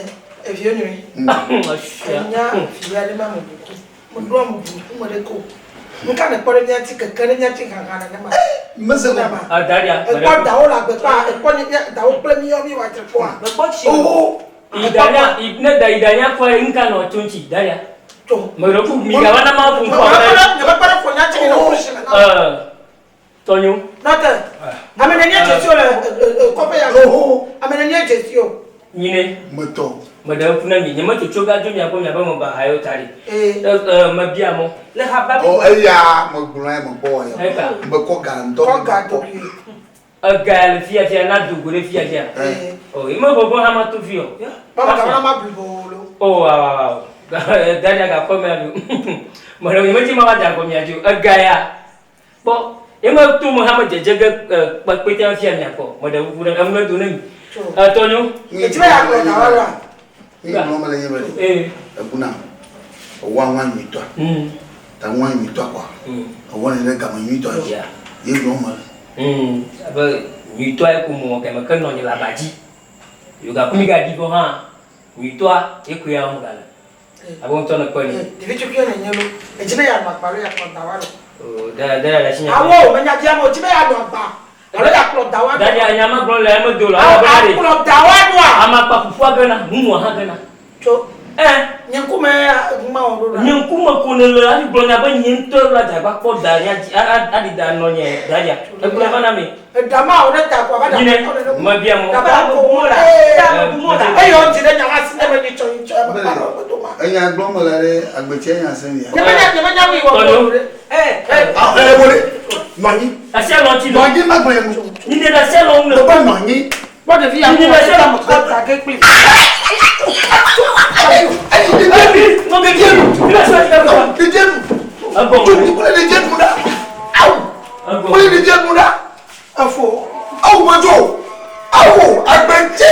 evio nyui. Enya vi aɖe ma me buku. Meɖoa mo bu ŋkume ɖe ko. Nuka ne kpɔ ɖe mía ŋuti keke ɖe mía ŋuti haha nenema? Mese gɔme. Daɖia. Ekpɔ dawo le agbe kpɔa? Ekpɔ nye mía dawo kple míawo míewɔ adzre kpɔa? Mekpɔ tsi. Oho. Yi daɖia, yi ne da yi daɖia kpɔa, nuka nɔ tso ŋuti daɖia? Tso. Meɖe ku mi gava na mawu ƒo ŋkɔ. Nyemekpɔ ɖe ƒo nya tsi ne wò si me na. Tɔnyo. Nɔte. Ame nenie dze si o le kɔƒe ya me? Ame nenie dze si o? Nyine. Metɔ. Meɖe ŋku na mi. Nyemetsotso ga dzo mia gbɔ miabe meba ha yewo ta ɖi. Mebia mɔ. Le ha ba. Ɔ eya megblɔ ya mekpɔ wɔ ya. Eka. Mekɔ ga ŋutɔ. Kɔ ga dogoe. Ega ya le fiafia na dogo ɖe fiafia. O ime gbɔgbɔ hã ma to fi o. Baba ga ma blibo lo. O wa wa wa. Dada ga kɔ mea lo. Meɖe nyemedzi ma va dze agɔ mia dzi o. Ega ya. Kpɔ, ye me to me hã me dzedze ge kpekpe fia mia kpɔ, me ɖe ŋku ɖe enu do ne mi. Etɔnyo. Etsi be yeagblɔ da wa la. Mi gblɔ me le nye be ɖe. Ebuna, ewa ŋua nyuitɔa. Ta ŋua nyuitɔa kɔa. Ewɔ ne ɖe game nyuitɔa dzi. Ye gblɔ me le. Abe nyuitɔa ye ko mɔ game ke nɔ nye le aba dzi. Yoga ku mi ga ɖi vɔ hã nyuitɔa ye koe ya wɔm gale. Abe ŋutɔ ne kpɔe ne. Ɖevi tukui ne nye lo. Edzi be yeanɔ agba alo yeakplɔ da wa lo. O da da da si nya. Awo menya bia mo edzi be yeanɔ agba alo yeakplɔ da wa. Da da nya ma gblɔ le eme do lo. Awo akplɔ da wa doa. Ama kpa fufua gena, nunua hã gena. Tso. Eh. Nye ŋkume ma wɔ ɖo la. Nye ŋkume ko ne le hafi gblɔ nya be nye ŋutɔ la dzagba kpɔ da nya dzi aɖi da nɔ nye da dza. Egblɔ va na mi. Eda ma wɔ ɖe ta ko ava da. Nyine mebia mo. Daba ko mo la. Eye wo dzi ɖe nya la si ne me nyitsɔ nyitsɔ eme kpa ɖe wo doma. Enya gblɔ me la ɖe agbetsi enya se nia. Nye menya nye menya wi wɔ wo ɖe. Eh eh. Ah eh wo ɖe. Nɔ anyi. Asia lɔ tsi. Nɔ anyi ma gblɔ yɛ nu. Nyine ɖe asia lɔ ŋu. Baba nɔ anyi. Kpɔ ɖevi ya Nyine ɖe asia lɔ. Kɔ ta ke kpli. Nɔ ɖevi nu. Nyine asia lɔ. Ɖevi nu. Egbɔ. Tso kple ɖevi nu ɖa. Awu. Kple ɖevi nu ɖa. Efo. Awu medzo. Awu agbetsi.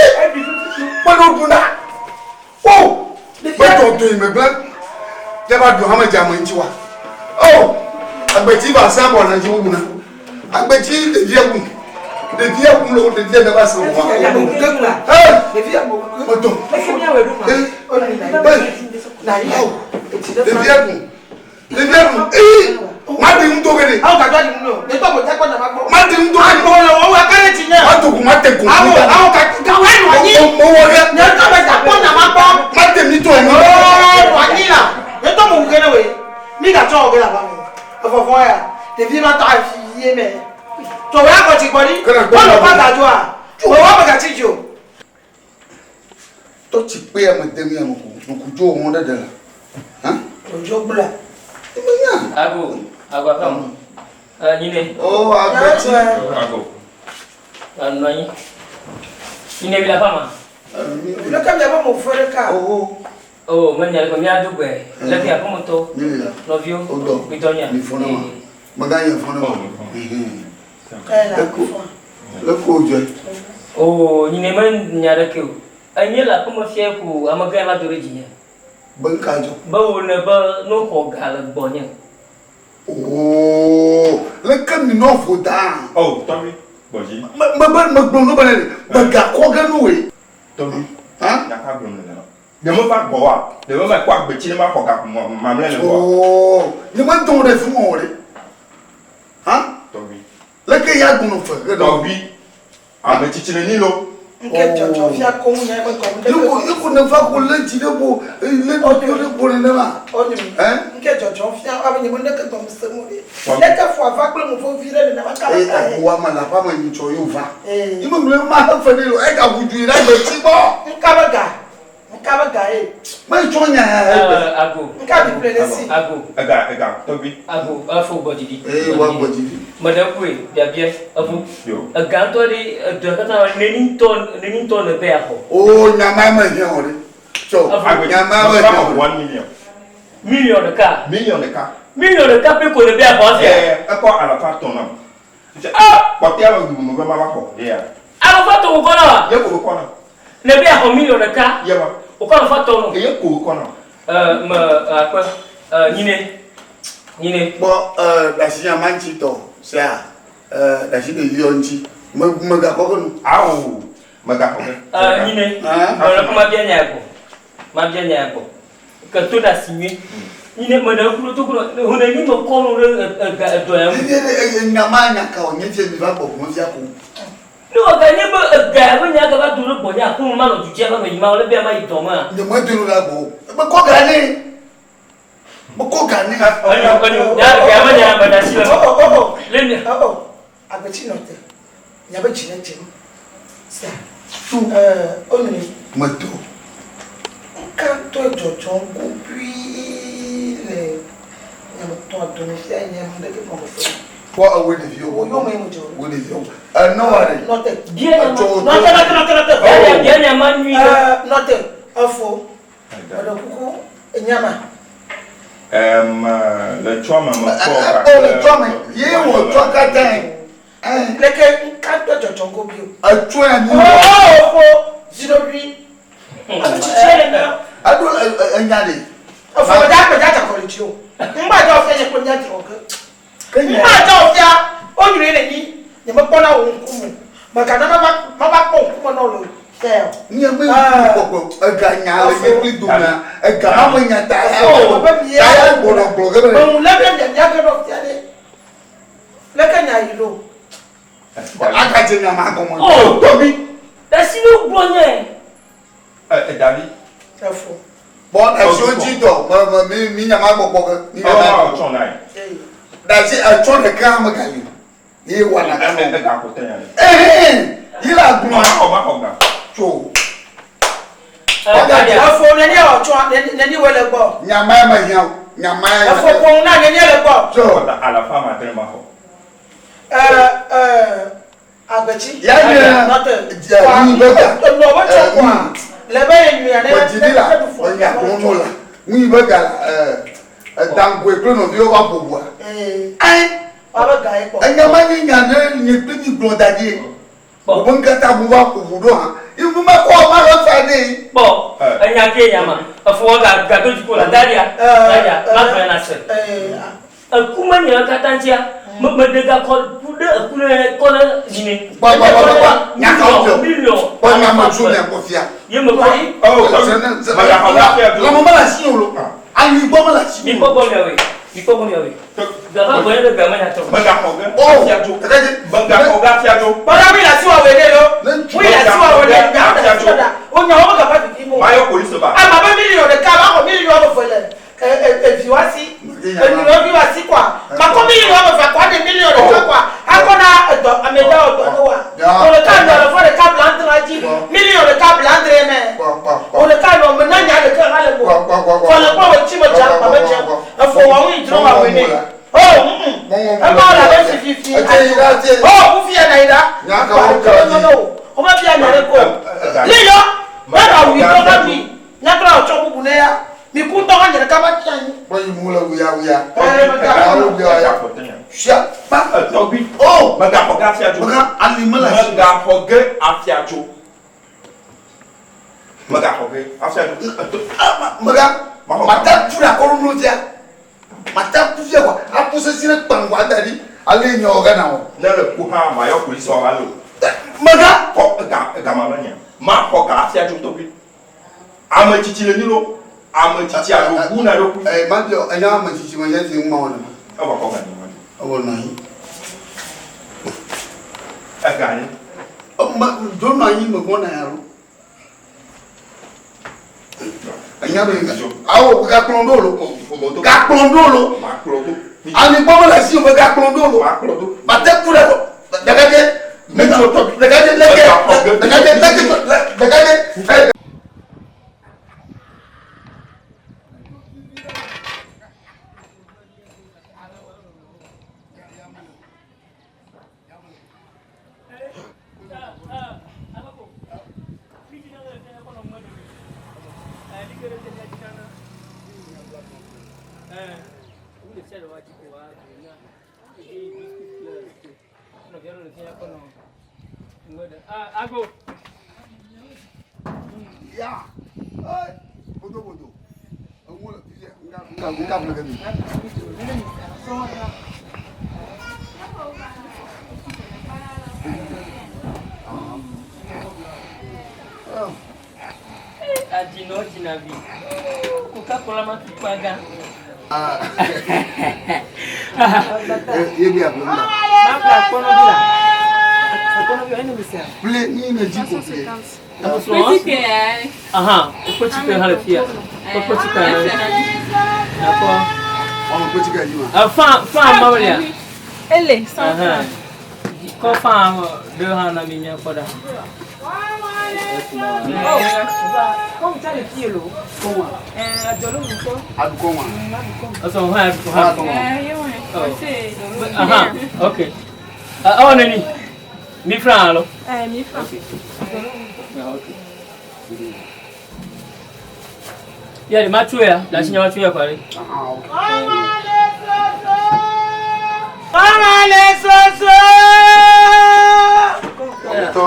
Kpɔɖo ɖuna. O. Metɔ do yi megbe. Jaba du hame dze ame ŋuti wa. O. Agbetsi va se abɔ na dzi wuna. Agbetsi ɖevia wu. Ɖevia wu le wo ɖevia ne va se wa. Ee. Metɔ. Ee. Awu. Ɖevia wu. Ɖevia wu. Ee. Ma di ŋutɔ ke de. Awo gadzɔ di ŋu o. Ne tɔ ko tɛ kpɔ nyama gbɔ. Ma di ŋutɔ ke de. Agbɔ le wo wa kele tsi nye. Ma to ko ma te ko. Awo awo ka ka wa nɔ anyi. Mo wɔ ɖe. Ne tɔ bɛ ta kpɔ nyama gbɔ. Ma te mi tɔ yi. Ooo nɔ anyi la. Ne tɔ mo wu ke ne woe. Mi gatsɔ wɔ ke la ba me. Evɔvɔ ya. Ɖevi ma tɔ afi yie mɛ. Tɔ wo ya kɔ tsi gbɔ ɖi. Kɔlɔ kɔ gadzɔa. Wo wa me gatsi dzi o. Tɔ tsi kpe ame dem ya nuku nuku dzo wɔn ɖe ɖe la. Hã? Dzo gblɔ. Ime nya. Ago ago afam. Nyine. O agbetsi. Ago. Nɔ anyi. Nyine bi la fama. Leke miabe mo fe ɖeka. Oho. O menya le mia do gbe. Leke aƒemetɔ. Mi le la. Nɔviwo. O dɔ. Mi tɔ nya. Mi fɔ ne ma. Mega nye fɔ ne ma. Leko leko dzɔe. O nyine me nya ɖeke o. Enye le aƒeme fia ko amegã va do ɖe dzinye. Be ŋka dzɔ. Be wo ne be no xɔ ga le gbɔnye. Oo leke mi nɔ vo da. Oh tɔgbi gbɔdzi. Me me be me gblɔ nu be ne be ga kɔ ge nu woe. Tɔgbi. Hã? Nyaka gblɔ ne la. Nye me va gbɔ wa. Nye me va kpɔ agbetsi ne ma xɔ ga mamlɛ le gbɔ. Oo nye me dɔn ɖe fi mɔ o ɖe. Hã? Tɔgbi. Leke ya gblɔ fe ge ɖe. Tɔgbi. Ame tsitsi ne ni lo. Nke dzɔdzɔ fia koŋ nya eme gɔme ɖe. Yeko yeko ne va ko lé dzi ɖe ƒo lé ɖokuiwo ɖe ƒo nenema. Ɔnyim. Nke dzɔdzɔ fia abe nye me ɖeke gɔme se mo ɖe. Leke fua va kple mo vevi ɖe nenema kaba Eye ta ye. agoa me le aƒea me nyitsɔ ye wòva. Yi me gblɔ ma he fe ɖe lo ega ʋu du yi ɖe agbetsi gbɔ. Nka be ga. Nka be ga ye. Me tsɔ nya ya egbe. Ago. Nka bi ƒle ɖe si. Ago. Ega ega tɔgbi. Ago efo gbɔ dzi ɖi. Eye wa gbɔ dzi ɖi. Meɖe kue biabia evo. Yo. Ega ŋutɔ ɖe edɔ katã neni ŋutɔ neni ŋutɔ ne be yaxɔ. O nya ma me hiã o ɖe. Tsɔ Evo. nya ma me hiã o ɖe. 1 million. Million ɖeka. Million ɖeka. Million ɖeka pɛ ko ne be yaxɔ afia. Ɛɛ ekɔ alafa tɔn nam. Ah! Kpɔtɛa me ʋu me be ma va xɔ. Eya. Alafa tɔn wòkɔ na wa. Ye ko wòkɔ na. Ne be yaxɔ million ɖeka. Ye ma. Wòkɔ alafa tɔn nɔ. Eye ko wòkɔ na. Ɛɛ me akpe ɛɛ nyine nyine. Kpɔ ɛɛ ɖasi nya ma ŋuti tɔ sia ɛɛ ɖasi ɖeviwo ŋuti me megakɔ ke nu. Awo megakɔ ke. Ɛɛ nyine. Mele ko mabia nya gbɔ. Mabia nya gbɔ. Ke to ɖasi nyui. Nyine me ɖe kulo to kulo. Hune ni me kɔ nu ɖe ega edɔ ya ŋu. Eye eye nya ma nya ka wònye fia mi va gbɔ gbɔ fia ko. Ne wòga nye be ega ya be nya gava do ɖe gbɔnye aƒeme manɔ du dzi ava nɔ yim ale be ama yi dɔ mea. Nye me do ɖe gbɔ o. Mekɔ ga nɛ. Mekɔ ga nɛ. Enyo enyo nya ega ya me nya me ɖe asi le Oh oh oh. Le mi. Oh oh. Agbetsi nɔ te. Nya be dzi ne dze m. Sia. Ɛɛ onui. Medo. Nka ŋutɔ dzɔdzɔm gobui le nyametɔ adome fia nye nu ɖeke gɔme se. Kpɔ ewoe ɖeviwo Wo yome me dzɔ. Wo ɖeviwo. Enɔ wa ɖe. Nɔte. Bia nya ma. Nɔte nɔte nɔte nɔte. Bia bia nya ma nyui ɖe. Ɛɛ nɔte. Efo. Meɖe kuku enyama. Ɛm le tsɔ me me kpɔ Ɔ le tsɔ me ye wò tsɔ katã ye. Leke nka ŋutɔ dzɔdzɔm gobi o. Etsɔe anyi. Oh fo ziɖoɖui. Ame tsitsi le nya. Eɖo enya ɖe. Efo dza kpe dza dzakɔ le dzi o. Ŋgba dza ofia nye kple mía dzrɔ ke. Ŋgba dza ofia onyui le nyi. Nye me kpɔna wò ŋkume. Mègana mava mava kpɔ ŋkume na wò le fia o. Nye me ŋku kpɔkpɔ ega nya le nye kpli domea ega ma me nya ta ya o. Ta ya gbɔnɔ gblɔ ge be. Meŋu leke mia mia ge ɖo fia ɖe. Leke nya yi ɖo. Aka dze nya ma gɔme. Oh Tɔgbi. Ɖasi ne gblɔ nye. Ɛ Davi. Efo. Kpɔ ɖasi wo ŋuti tɔ me me mi mi nya ma gbɔ kpɔ ge. Mi nya ma gbɔ. Tsɔ na ye. Ɖasi etsɔ ɖeka hã megali o. Ye wɔna ka nɔ. Ega ko tɛ nya ɖe. Ehe yi le agblɔ. Ma xɔ ma xɔ gba. Tso. Efo neni wɔ tsɔ neni wɔ le gbɔ. Nya ma ya me hiã o. Nya ma ya. Efo ƒo na neni le gbɔ. Tso. Alafa ma dre ma xɔ. Ɛɛ ɛɛ agbetsi. Ya nye. Nɔte. Dze yi be ga. Nɔ be tsɔ kɔa. Le be ye nyuia ne. Medzidi la enya gbɔnɔ la. Nu yi be ga la ɛdangoe kple nɔviwo va ƒo ʋua. Ɛɛ. Wa be ga ye kpɔ. Enya ma nye nya ɖe nye kple mi gblɔ da ɖi. Wo be ŋkata bu va ƒo ʋu ɖo hã. Ivu ma kɔ ma le fa ɖe. Kpɔ enya ke nya ma. Efo wa ga ga do dziƒo la daɖia. Daɖia ma gblɔ na se. Eku me nye katã ŋutia. Me me ɖe ga kɔ ku ɖe eku ɖe kɔ ɖe nyine. Kpɔ kpɔ kpɔ kpɔ nya ka wo fia. Million. Kpɔ nya me tso mia kpɔ fia. Ye me kpɔ. Oh, megaxɔ ga fia do. Lãme mele asi o lo. Anyi gbɔ mele asi o. Mi kpɔ gbɔ miawoe. Mi kpɔ gbɔ miawoe. Gava gbɔ nye ɖe ga me nya tɔ. Megaxɔ ge. Oh, Afia dzo. Megaxɔ ge afia dzo. Kpɔɖa mi le asi wɔ wɔ ɖe lo. Mi le asi wɔ wɔ ɖe nya ɖe asi wɔ ɖa. O nya wo me gava vivi mo. Mayɔ polisi ba. Ama be million ɖeka ba xɔ million wɔme eve le evi wa si. Enyuiwo vi wa si kɔa. Makɔ million wɔme eve kɔ ɖe million ɖeka kɔa. Akɔ na edɔ ame ɖe wɔ dɔ ne wa. O ɖeka nɔ le fɔ ɖeka bla andre dzi. Million ɖeka bla andre mɛ. O ɖeka nɔ me na nya ɖeka hã le mo. Fɔ le kpɔ wo tsi me dze akpa me dze. Efo wɔ ŋu yi dzro wa wɔ ne. Oh, ema wɔ la be si fifi. Oh, kufi ya na yi ɖa. O ma bia nya ɖe ko. Liyɔ, ne ɖe awu yi tɔ na mi. Nyatrɔ tsɔ bubu ne ya. Mi ku ŋutɔ hã nye ɖeka va tsi anyi. Kpɔ yi mu le wuya wuya. Ɛɛ, Wuya wuya. Sia pa. Tɔgbi. Oh. Megaxɔ ge afia dzo. Mega ali mele asi. Megaxɔ ge afia dzo. Megaxɔ ge afia dzo. Mega mata tu ɖe akɔnu nu fia. Mata ku fia wa. Aku sesi ɖe kpaŋgɔ ada ɖi. Ale nye wɔ ge na wɔ. Ne le ku hã mayɔ polisi wa va lo. Mega. Kɔ ega ega ma me nya. Ma xɔ ga afia dzo tɔgbi. Ame tsitsi le nyi lo. Ame tsitsi alo bu na ɖokui. Ɛɛ ma biɔ enya ame tsitsi me nye si ŋu ma wɔ nema. Evɔ kɔ ga nye ma dzo. Ewɔ nɔ anyi. Ega nye. me dzo nɔ anyi me gbɔna ya lo. Enya be awo gakplɔ ɖo lo. Gakplɔ ɖo lo. Ami gbɔ mele asi o be gakplɔ ɖo lo. Mate ku ɖe ɖekadze. Ɖekadze leke ɖekadze leke ɖekadze. Ago. Ya. Hey, bodo bodo. Nga nga nga nga. Adinɔ dzinavi. Coca-Cola ma tukpa gã. Ye bi agblɔ la. Ma ƒle akpɔnɔ vi la. Akpɔnɔ vi ene mi sia. Ple ni ne dzi ko ple. Aha, wokpɔ tsike hã le fia. Wokpɔ tsike hã. Nakpɔ. Wɔn kpɔ tsike dzi ma. Fa fa ma wòlia. Ele 100 francs. Kɔ fa ɖe hã na mi míakpɔ ɖa. Comme ça le pied lo. Eh, adolo mu kɔ. Adukɔ wa. Ɔsɔ hã adukɔ hã. Eh, Aha, ok. Ewɔ neni? 1000 francs alo? Eh, 1000 francs. Ok. Ya de matso ya, la sinya matso ya kwa re. Ọmọ lè soso. Tɔ.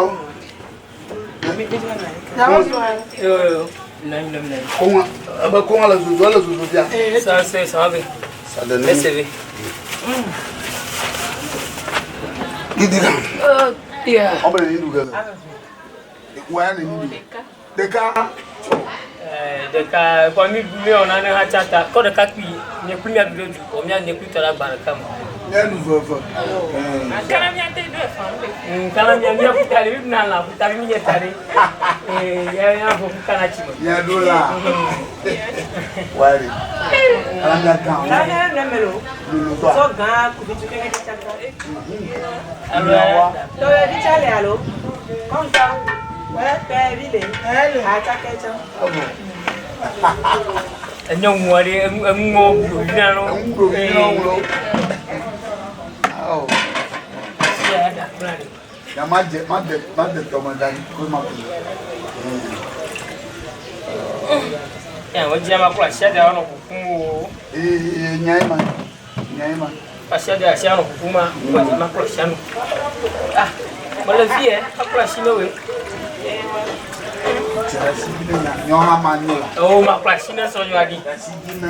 Yo yo, nani nani nani. Kɔngɔ, ebe kɔngɔ le zozo, ele zozo fia. Ça c'est ça va. Ça donne. SCV. Gidi kan. Yeah. Ɔbɛ le nu gɛlɛ. Wa le nu. Ɖeka. Ɖeka kɔ mi mi wɔ nane hã tsa ta kɔ ɖeka kpi nye kpli mia ɖu ɖe du kɔ mia nye kpli tɔ ɖe agbalẽ ka me. Mia nu veve. Kana mia te do efan be. Kana mia mia kuta ɖe mi ɖuna lã kuta mi nye ta ɖe. Ya ya fɔ kuta na tsi me. Mia ɖo la. Wa de. Kana mia kan. Kana ne me lo. Lolo tɔ. Sɔ gã kubi tu keke tsaka. Alo Tɔyɛ vi tsa le alo. Comme ça. Ouais, pɛ vi le. Atsakɛ tsã. Enye ŋua ɖe eŋuŋɔ ɖovi na lɔ. Eŋu ɖovi na lɔ. Awo. Ya da kpla ɖe. Ya ma dze ma de ma de tɔme da ko ma ku. Ya wo dzi ma kplɔ asia ɖe anɔ kukum o. Ee nya ye ma. Nya ye ma. Asia ɖe asia anɔ kukum ma. Wo dzi ma kplɔ asia nu. Ah, mele fi yɛ akplɔ asi ne woe. Tse asi vi ne nya nyɔ hã ma nyo la. O ma kplɔ asi ne sɔnyɔ aɖi. Asi vi ne.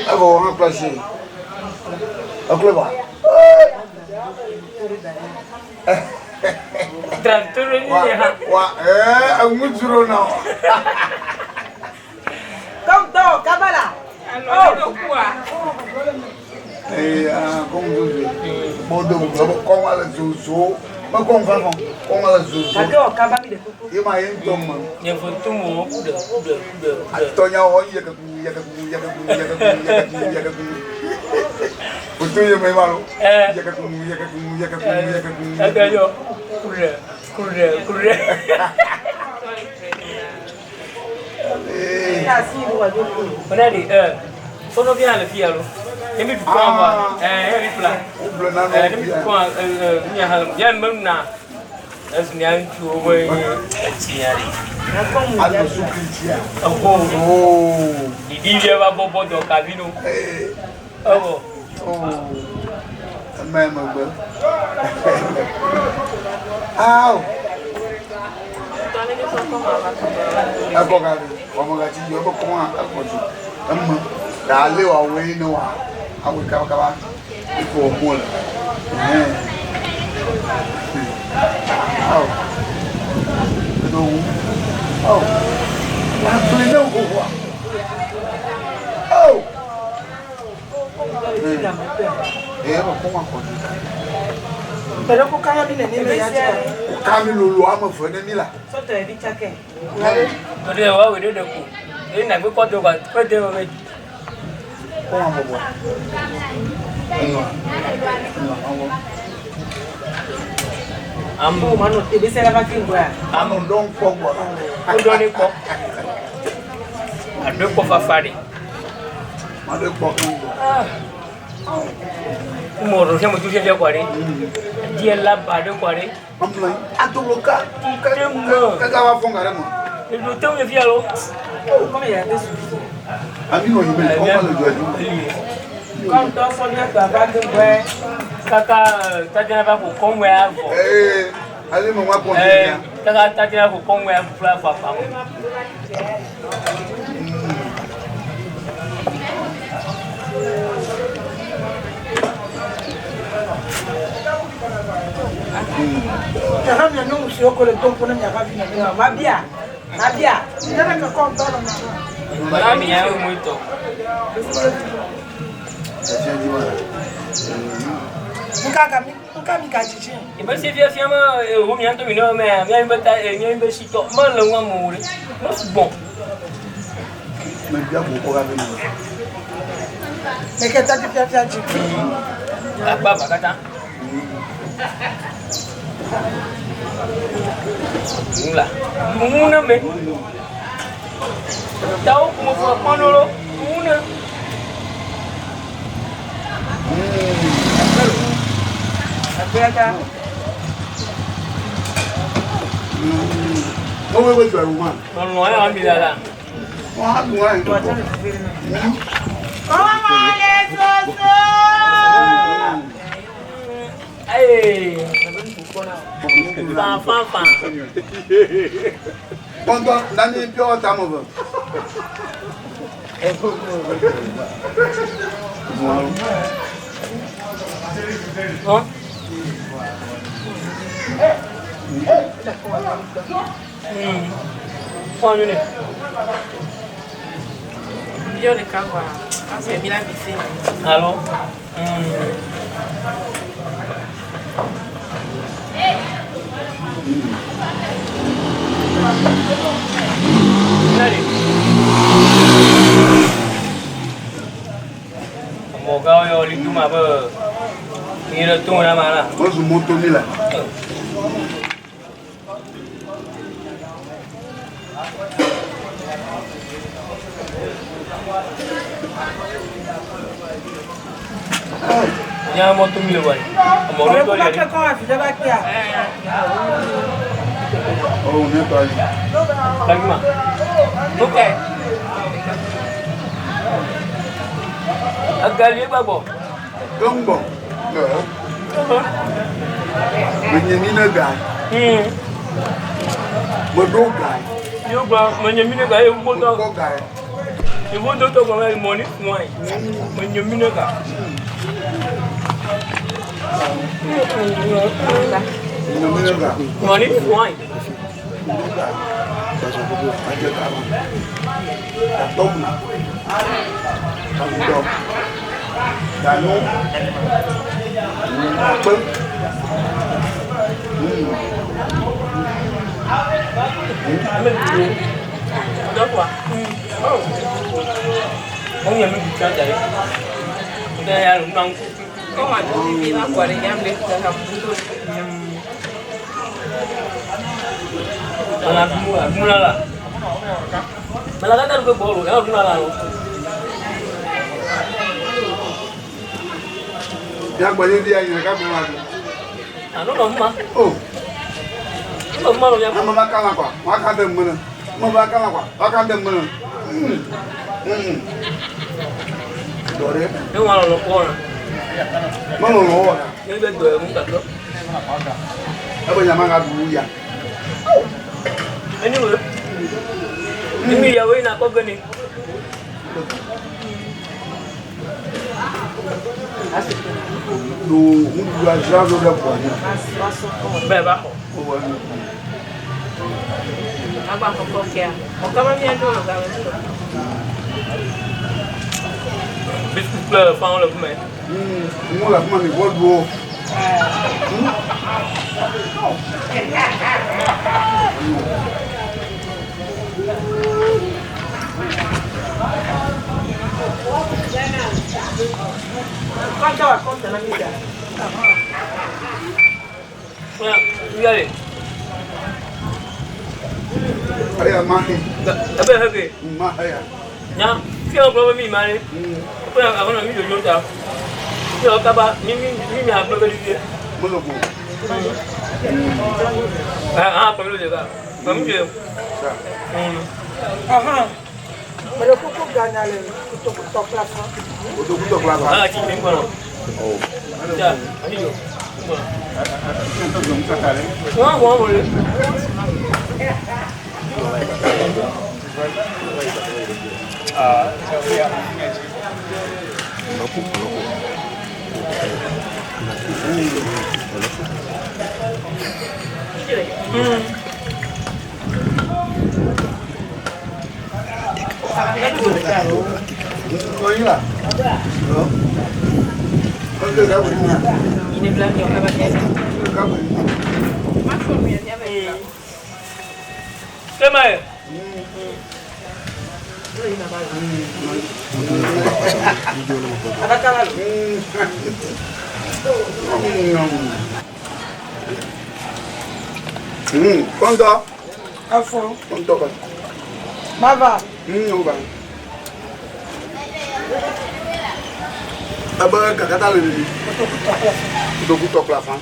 Evɔ wɔ hã kplɔ asi. Ekplɔe va. Tracteur ni Wa ye hã. wa ɛɛ eŋu dzro na wo. Comme toi, Kabala. Alo do kwa. Ee aa kɔn zozo mɔ do gbɔ kɔn wa le zozo me kɔn fa kɔn kɔn wa le zozo. Gake wɔ kaba mi de koko. Ye ma ye ŋutɔ me. Nye fo tu mo ku ɖe ku ɖe ku ɖe ku ɖe. Atɔnyawo yɛkɛku yɛkɛku yɛkɛku yɛkɛku yɛkɛku yɛkɛku. Foto ye me ma lo. Yɛkɛku yɛkɛku yɛkɛku yɛkɛku. Ɛgɛ yɔ ku ɖe ku ɖe ku ɖe. Ee. Asi yi wa do ko. Ɔnɛ de ɛ fɔnɔ bi hã le fi ya lo. Ne mi du kɔn va ɛ ɛ mi fila. O gblɔ na Ɛ ne mi du nɔ. kɔn ɛ ɛ mi hã ya me na ezu nya ŋutsuwo be etsi ya ɖe. Alɔ sukli tsia. Eho Oo. didi ɖe va bɔbɔ dɔ kavi no. Ee. Evɔ. Oo. Eme megbe. Awo. Ekɔ ka ɖe wɔme ka tsi yɔ ebe kɔn ekɔ dzi eme ɖa lé wa woe ne wa awoe kabakaba eko wɔ mo le ɛhɛn awo eɖo ŋu awo wa kple ne wo xoxoa. la mɔtɔ. Eye me kɔ ma xɔ dzi. Tẹ̀lé kó káyọ̀ mi nẹ̀ ní ilé yá jẹ́. Kó mi lolo ame ve ne mi la. Sɔtɔ yɛ bi tsakɛ. O de wa wo de de ko. E na gbe kɔ do ka kɔ de me. Kɔ ma bɔbɔ. Enɔ. Enɔ awɔ. Am Ko ma nɔ ebe sɛ la va fi ŋgɔa. Anɔ dɔn kpɔ gbɔ. O dɔ ne kpɔ. A do kpɔ fafa de. Ma de kpɔ kan gbɔ. Mo ro se mo tu se fia kɔ de. Diɛ la ba de kɔ de. Amuna adolo ka ka ka ka wa fɔn ka ɖe ma. Edo te wo fia lo. Kɔmi yɛrɛ tɛ su. Ami nɔ yi mɛ kɔn ma le dzɔ dzi. Kɔmi tɔ sɔ mi atɔ ava fi ŋgɔɛ. Kaka tatiana va ko kɔnwɛ avɔ. Ee ale me wa kɔn Ɛɛ kaka tatiana ko kɔnwɛ fila fafa. Yàrá mi àná òsì ọkọ lè tó ń kún ní yàrá mi nàá. Ma bia. Ma bia. Yàrá kakọ́ ń tọ́ lọ nàá. Bala mi yà mo tɔ. Ɛfia dzi wa. Nka ka mi nka mi ka dzidzi. Ìbẹ se fia fia ma wo mia ŋutɔ mi nɔ mɛ mia mi bɛ ta mia mi bɛ si tɔ ma le ŋua mo de mo sugbɔn. Mɛ bia ko kɔ ka bɛ nɔ. Mɛkɛ tati fiafia dzi. Akpa ba kata. Nula. Muna me. Tawo kuma fɔ kpɔnɔ muna. Agbɛta. O wo dzɔ ewu ma. Lɔlɔ yà mi la la. Wɔn ha dun wa yi. Kɔmɔ le soso. Ayi. Fan fan fan. Kɔntɔ nani pure water mo fɛ. Hɔn. Fɔn ne. Bio de ka wa. Ase mi la bise. Alo. Nari. Mɔgɔw yɔ li ma bɛ yɛrɛ to na ma la. O zu moto mi la. Nya moto mi le wa. Mɔgɔ Ọ̀rẹ́ tɔ kó bá le. kẹ́kọ̀ọ́ àfi lẹ́bàá pé à. O ne tɔ yi. Lagima. Ok. Agali gbàgbọ́. Tó ń bọ̀. Mɛ nye mi ne ga. Mɛ do ga. Yóò gba mɛ nye mi ne ga ye wo Mɛ tɔ. kɔ ga. Ìwọ tó tɔ gbɔn mɛ mɔni fún wa yi. Mɛ nye mi ne ga. Nye mi ne ga. Mɔni fún wa yi. Do ga. Ajɛ ka ma. Ka tɔ kunna. Ka dɔ. Ka nu. Ka kpe. Dɔkwa. Mo nye mi bi tsa dza yi. Ndé ya lò nà ŋku. Kɔmɔ ati mi la kɔ de nyam le ka buto. Mana dumuna la. Mana ka taa gbɔ lo, yà dumuna la lo. Yagbɔ ye bi ayi ka bɛ wa do. Ànú nɔ ma. O. Nɔ ma lo ya. Ame ba kala kwa, wa ka de mene. Ame ba kala kwa, wa ka de mene. Dɔre. Ne wa lɔ kɔ la. Mɛ lɔ wɔ la. Ne bɛ dɔ yɛ mu ka dɔ. Ebe nyama ka du ya. Eni wo. Ni mi ya wo ina kɔ gani. Do ŋuɖuɖu adzra ɖo ɖe ʋua dzi. Bẹ́ẹ̀ bá xɔ. O wɔ nu. Agba kɔkɔ kea. Ɔkama mi ado lo gawe to. Biscuit kple fanwo le fi mɛ. Mo le afi ma mi vɔ ɖu o. Eya ma he. Ebe he ke. Ma he ya. Nya fi wo gblɔ be mi ma ɖe. Ko ya aƒenɔ mi dzodzom ta. Fi wo kaba mi mi mi mi agblɔ be ɖiɖi. Mele go. Ah ah kpɔ mi ɖeka. Kpɔ mi ɖe. Aha. Mele kuku ganya le kotoku tɔ kple afã. Kotoku tɔ kple afã. Ah, tsi mi kpɔ. Oh. Ya, ayi yo. Wọ́n wọ́n wọlé. Oyila. Ṣé máa yẹ? Kɔntɔ. Afɔ. Kɔntɔ ka. Mava. O ba. Ebe gagata le nini. Kotoku tɔ kple afã. Kotoku tɔ kple afã.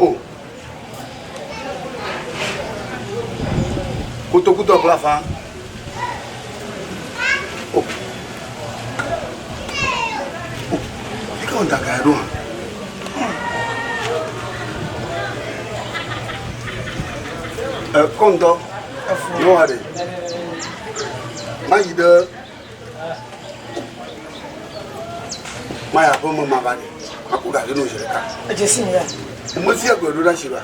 O. Kotoku tɔ kple afã. O. O. Fi ka wo da ga ɖo hã? Ɛ kɔntɔ. Nyɔnua ɖe. Mayi ɖe mayi aƒeme ma va ɖe. Makɔ ga ɖe no zi ɖeka. Edze si mi ya. Mefia gbe ɖo ɖe asi ba.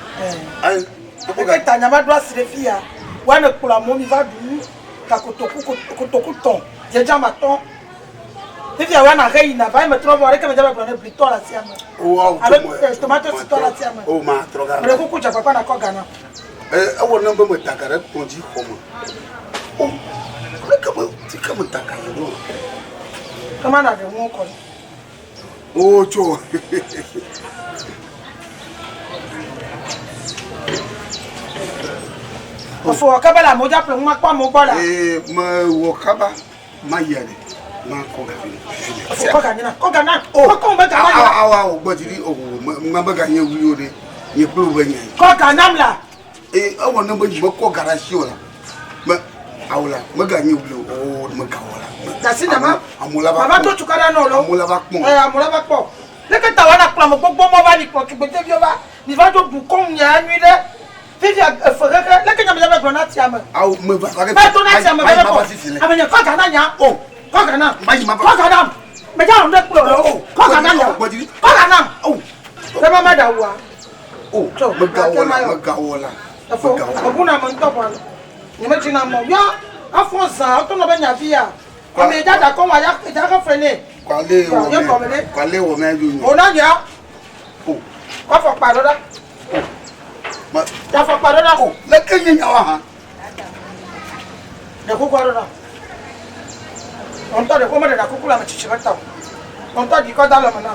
Ayi. Makɔ ga. Eke ta nya ma ɖo asi ɖe fi ya. Wa ne kplɔ amewo mi va ɖu nu. Ka kotoku kotoku tɔn. Dzedze tɔn. Fifia wa na he yina va eme trɔ vɔ ɖeke me dze be gblɔ ne bli tɔ le asia me. Wo Alo tomato si tɔ le asia me. O ma trɔ ga. Mele kuku dze kpakpa na kɔ ga na. Ɛ ewɔ nam be me da ga ɖe kplɔ dzi xɔ me. O. Leke me ti ke me da ga yi ɖo. Kama na ɖe ŋu kɔ. O tso. Efo kaba le amewo dza ƒle nu ma kpɔ amewo gbɔ la. Ee me wɔ kaba ma yia ɖe ma kɔ ga fi Efo kɔ ga na kɔ ga na. Kɔ kɔ be ga na. Awa awa o gbɔ dzi ɖi o ma be ga nye wuli o ɖe nye kple wo be nye. Kɔ ga nam la. Ee ewɔ ne be me kɔ ga ɖe asi o la me awo la me ga nye wuli o o me ga wɔ la. Dasi na ma. Amewo la va Mava to tukara na o lo. Amewo la va kpɔm. Ɛ amewo la va kpɔ. Leke ta wa na kplɔ ame gbogbo mɔ va ni kplɔ tugbedeviwo va. Mi va do du kɔm nya nyui ɖe. Fifia efe xexe leke nya me dza be gblɔ na tia me. Awo me va va Va to na tia me ma va va fifi kɔ. le. Ame nye kɔ ga na nya. O. Kɔ ga na. Ma yi ma va. Kɔ ga na. Me dza wɔ ɖe kplɔ lo. O. Kɔ ga na nya. Gbɔ dzi ɖi. Kɔ ga na. O. Ke ma ma da wua. O. Tso, Me ga wɔ la gake ma me ga wɔ la. Efo Me ga wɔ la. ebu na me ŋutɔ bɔ nye me dzina mɔ yɔ afɔ zã wotɔ nɔ be nyavi ya ame dza da kɔ wa ya dza ke fre ne Kwale wɔ Ye gɔme mɛ ɖe. kwale wɔ mɛ do o nyo. na nya O. kɔ afɔkpa ɖo ɖa Ma ya afɔkpa ɖo ɖa o leke nye nya wa hã. Ɖe kuku ɖo ɖa ŋutɔ ɖe ko me ɖe ɖa kuku le ame tsitsi be ta o ŋutɔ ɖi kɔ da le me na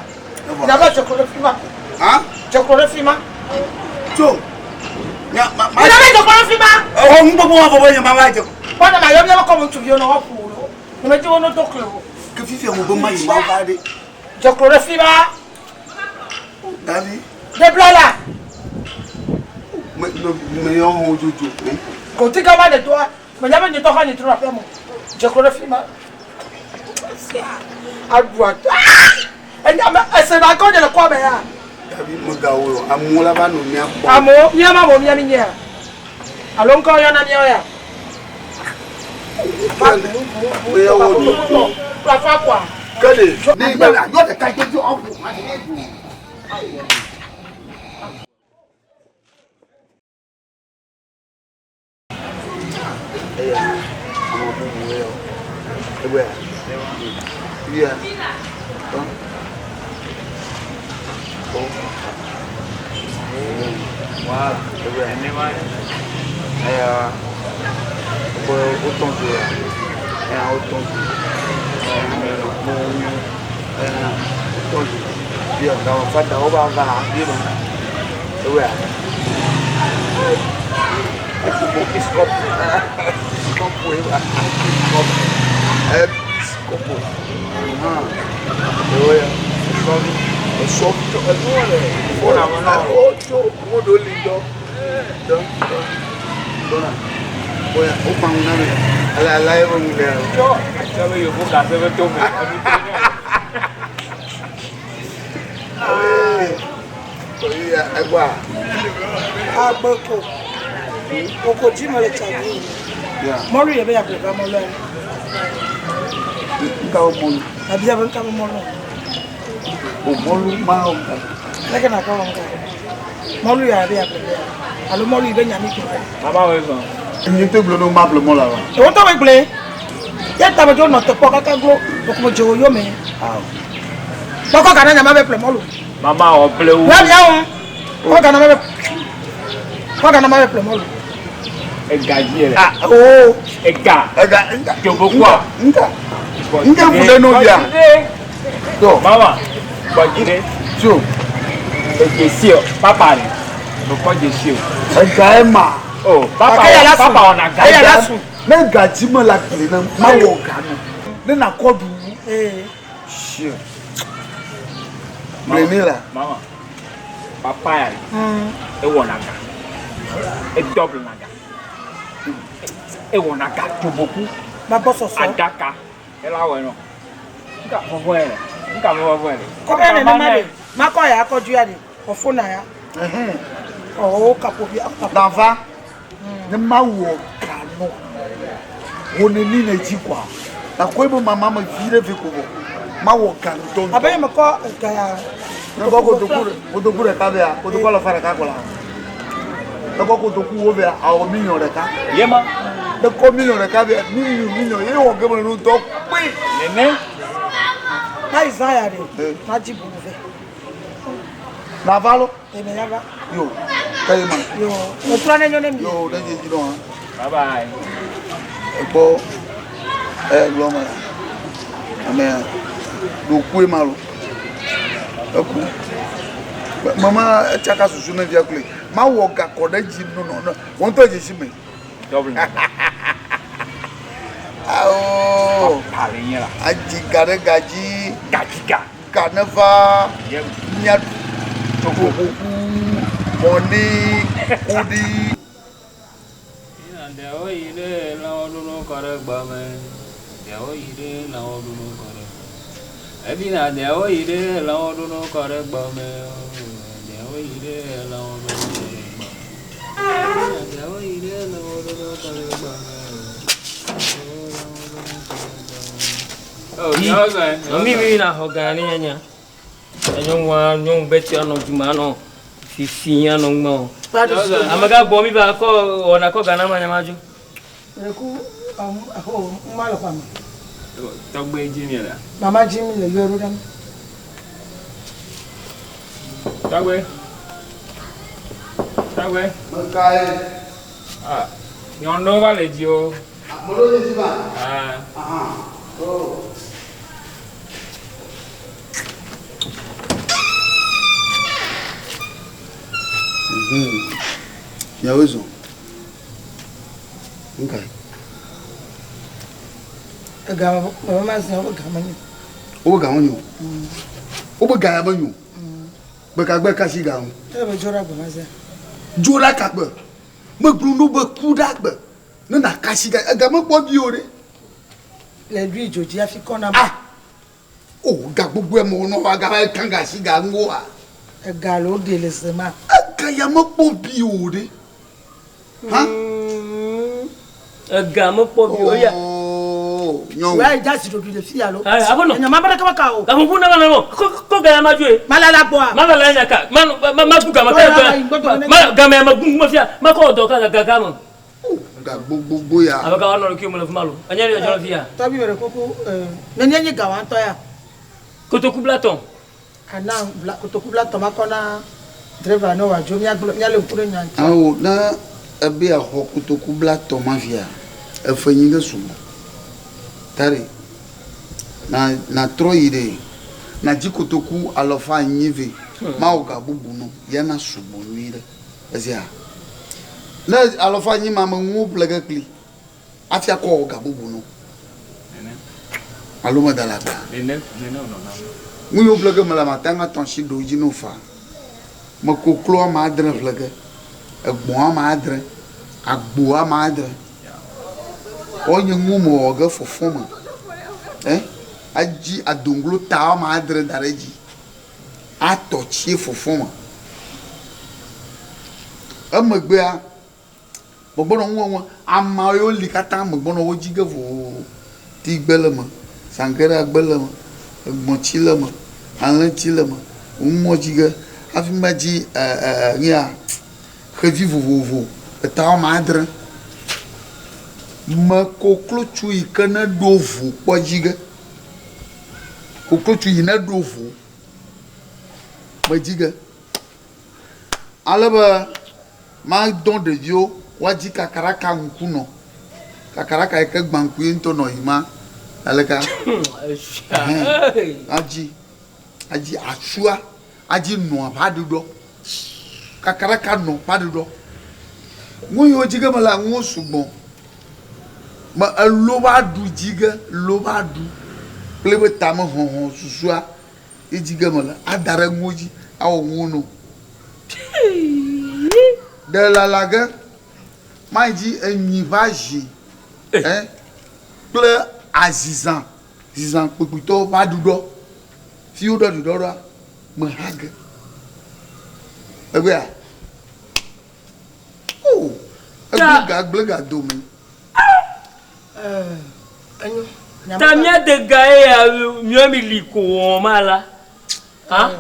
nya be dzeklo ɖe fi ma Hã. dzeklo ɖe fi ma Tso. Nya ma ma. nya be dzeklo ɖe fi ma Ewɔ nu gbogbo wa fɔ be nye ma va dze. kpɔ ne ma yɔ miabe kɔme ŋutsuviwo ne woaƒo wo lo ne me dzi wo ne do kle o Ke fifia wo be ma yi ma va ɖe. Dzeklo ɖe fi ma Davi. Ɖe bla la Me me me yɔ ho dzodzo. Koti gama de doa me nya be nye tɔ hã nye trɔ aƒe me dzeklo ɖe fi ma aɖu atɔ enya me ese na kɔ nye le kɔ me ya Davi me ga wɔ o. Amewo la va nɔ mía kpɔm. Amewo mía ma mo mía mi nyea alo ŋkɔ yɔna míawo ya Me yɔ wo dzodzo. Kple afa kɔa Ke de. Ne gbe la yɔ ɖeka dzodzo ɔƒo. Bubu yɛ o. Egbea. Fia. Tɔ. O. Voilà. Egbea. Nenema. Eya. Wo wotɔ dzo ya. Eya wotɔ dzo. Mo eya wotɔ dzo. Fia gawo fata wo ba va afi ma. Egbea. Episkopo. Episkopo eba. Episkopo. Episkopo. Hã. Ewo ya. Esɔvi. Esɔvi tso enuwo le. Wona mo na. Wo tso mo ɖo li dɔ. Dɔ dɔ. Dɔna. Oya wo kpa ŋu na mi. Ala ala ye be ŋu ɖe. Tsɔ tsɔ be yevu gase be to me. Oya egbɔa. Agbeko. Koko dzi me le tsa dzi. Ya. Mɔlu yɛ be yeaƒle va mɔlua. Nka wo mɔlu. Abia be nka be mɔlu. O mɔlu ma wo nka. Leke na kɔ wɔ nka. Mɔlu ya be yeaƒle va. Alo mɔlu yi be nya mi kplɔ. Mama wo zɔn. Nye te gblɔ ne wo ma ƒle mɔlua wa. Ewo ŋutɔ be gblɔe. Ye ta me dzo nɔ te kpɔ kaka glo. Okome dzo wo yome. Awo. Kpɔkɔ gana nya ma be ƒle mɔlu. Mama wɔ ble wo. Wia miawo. Kɔ gana ma be. Kɔ gana ma be ƒle mɔlu. Ega dzi yɛ. Ah Oo. Ega. Ega nka. Dzobokoa. Nka. Nka fu ɖe nɔvia. Tɔ. Mama. Gbɔdzi ɖe. Tso. Edzesi o. Papa ɖe. Mekɔ dzesi o. Ega ema. O papa Eya la wɔ su. papa wɔna ga. Eya la su. Ne gadzi me le agble na ma wɔ ga nɔ. Ne nakɔ ɖu. Ee. Shit. Gblẽ ne la. Mama. Papa ya ɖe. Ewɔna ga. Edɔble na ga. Ewɔna ga dzoboku. Ma gbɔ sɔsɔ. Adaka. Ela wɔ nɔ. Nka vɔvɔ yɛ lɛ. Nka vɔvɔ yɛ lɛ. Kɔbɛ nene ma de. Makɔ ya akɔ dzu ya de. Ɔfo na ya. Ɔwɔ kapo bi kapo. Nava. Ne ma wɔ ga nɔ. Wo ne ni ne dzi kɔa. Nakɔe be mama me vi ɖe vi ko vɔ. Ma wɔ ga ŋutɔ ŋutɔ. Abe nye me kɔ ega ya. Ne kɔ kotoku ɖe kotoku ɖeka vɛa kotoku alafa ɖeka ko la. Ne kɔ kotoku wo vɛa awɔ miliɔn ɖeka. Yema. Ne kɔ miliɔn ɖeka vɛa miliɔn miliɔn ye wɔ ge me nu ŋutɔ kpui. Nene. Na yi zã ya de. Eh. Na dzi bubu vɛ. Nava lo. Eme ya va. Yo. Kayi ma. Yo. Otrɔ ne nyo ne mi. Yo ne dze dzi nɔ hã. Bye bye. Ekpɔ eya gblɔ me la. Amea ɖokue ma lo. Eku. Mama etsaka susu ne via kloe. Ma wɔ gakɔ ɖe dzi nɔnɔ ne wɔn ŋutɔ dzesi me. Dɔble na ga. Awo. Papa le nye la. Adzi ga ɖe ga dzi. Gadzi ga. Ga ne va. Yem. Mía tsoƒoƒu mɔni kuɖi. Ɖewo yi ɖe lãwo ɖoɖo kɔ ɖe gbɔ me. Ɖewo yi ɖe lãwo ɖoɖo kɔ ɖe. Ebina ɖewo yi ɖe lãwo ɖoɖo kɔ ɖe gbɔ me. Ɖewo yi ɖe lãwo ɖoɖo kɔ ɖe gbɔ me. Ebina ɖewo yi ɖe lãwo ɖoɖo kɔ ɖe gbɔ me. Mi mi na xɔ gã ne nyanya. Nyɔnua nyɔnu bɛ tia nɔ duma anɔ fifi anɔ ŋmɛ o. Amegã gbɔ mi va kɔ wɔna kɔ gã na ma nyama dzo. Reku aho ŋma le xɔa me. Tɔgbe dzi mi la. Mama dzi mi le yɔe ɖo ɖam. Tɔgbe. Tɔgbe. Mekae. Ah, nyɔnuwo va le dzi o. Mɔɖewo le dzi ma. Ah. Aha. Oh. Miawoe zɔ. Nka. Ega mama ma zã wo ga me nyo. Wobe ga menyo. Wobe ga ya menyo. Gbekagbe kasi ga ŋu. Ele be dzo ɖe agbe ma zã. Dzo ɖe akagbe. Megblɔ no be ku ɖe agbe. Ne na kasi ga ega mekpɔ vi o ɖe. Le ɖui dzo dzi hafi kɔ na. Ah. O ga gbogbo ya me wonɔ wa ga va kan ga si ga ŋu wa. Ega le wo ɖe le ze ma. Ega ya mekpɔ vi o ɖe. Ha? Ega mekpɔ vi o ya. Oh, nyɔnu. Wòya yi dasi ɖoɖui le fi ya lo. Ayi, abe nɔ. Enya ma be ɖeke meka o. Gaƒoƒo na ma nɔ kɔ kɔ gã ya ma dzo ye. Ma la la gbɔa. Ma la la nya ka ma ma ma gu gama Tɔ la la yi gbɔdɔ ne- ka ma game ya ma gu ma fia ma kɔ dɔ ka ga ga me. Ga gbogbogbo ya. Ame ka woanɔ ɖokuiwò me le fi ma lo? Enye ɖe dzɔdzɔ le fi ya? Tɔgbi me ɖe kuku, nenie nye ga wa ŋutɔ ya? Kotoku blatɔ̃. Ana bla, kotoku blatɔ̃ makɔ na driver ne wòadzo míagblɔ, míalé ŋku ɖe nya ŋuti. Ao, ne ebe yeaxɔ kotoku blatɔ̃ ma fia, efe nyi ge sugbɔ. Ta ɖe, na, natrɔ yi ɖe, nadzi kotoku alɔfa enyi vɛ, mawɔ ga bubu nɔ, ya na sugbɔ nyuiɖe. Ezea? Ne alɔfa enyi ma me nuwo ƒle ge kpli hafi akɔ wɔ ga bubu no. Alo meda le agba. Nu yiwo ƒle ge mele mate ŋu atɔ asi ɖewo dzi no faa. Me koklo ame adre ƒle ge, egbɔ̃ ame adre, agbo ame adre. Wonye nu mewɔ ge fɔfɔ me. Eh? Edzi adoŋglo ta ame adre da ɖe edzi. Atɔ tsie fɔfɔ me. Emegbea, megbɔnɔ nu wɔm, ame yiwo li katã megbɔnɔ wo dzi ge vovovo. Tigbe le eme, zankeɖagbe le eme, egbɔ̃tsi le eme, alẽtsi le eme. Numɔ dzi ge hafi medzi e e nuya xevi vovovo eta woame adre. Me koklotsu yi ke ne ɖo vo kpɔ dzi ge. Koklotsu yi ne ɖo vo medzi ge. Ale be madɔ ɖeviwo woadzi kakaraka ŋkunɔ. Kakaraka yi ke gbã ŋku ye ŋutɔ nɔ yi ma aleka? Ɛhɛn. Adzi adzi atsua adzi nɔa ƒe aɖuɖɔ. Kakaraka nɔ ƒe aɖuɖɔ. Nu yiwo dzi ge melea nuwo sugbɔ. Me elo ƒe aɖu dzi ge, lo ƒe aɖu kple eƒe tame hɔhɔ susua. Ye dzi ge mele ada ɖe nuwo dzi awɔ nuwo no. Ɖe lala ge mayi dzi enyi ƒe azi eh, kple azizã zizã kpekpetɔ ƒe aɖuɖɔ. Fi woɖɔ aɖuɖɔ ɖoa, meha ge. Egbea, o, egblẽ ga gblẽ ga dome. Ta mía de ga eya míɔ mi li ko wɔn ma la. Ha?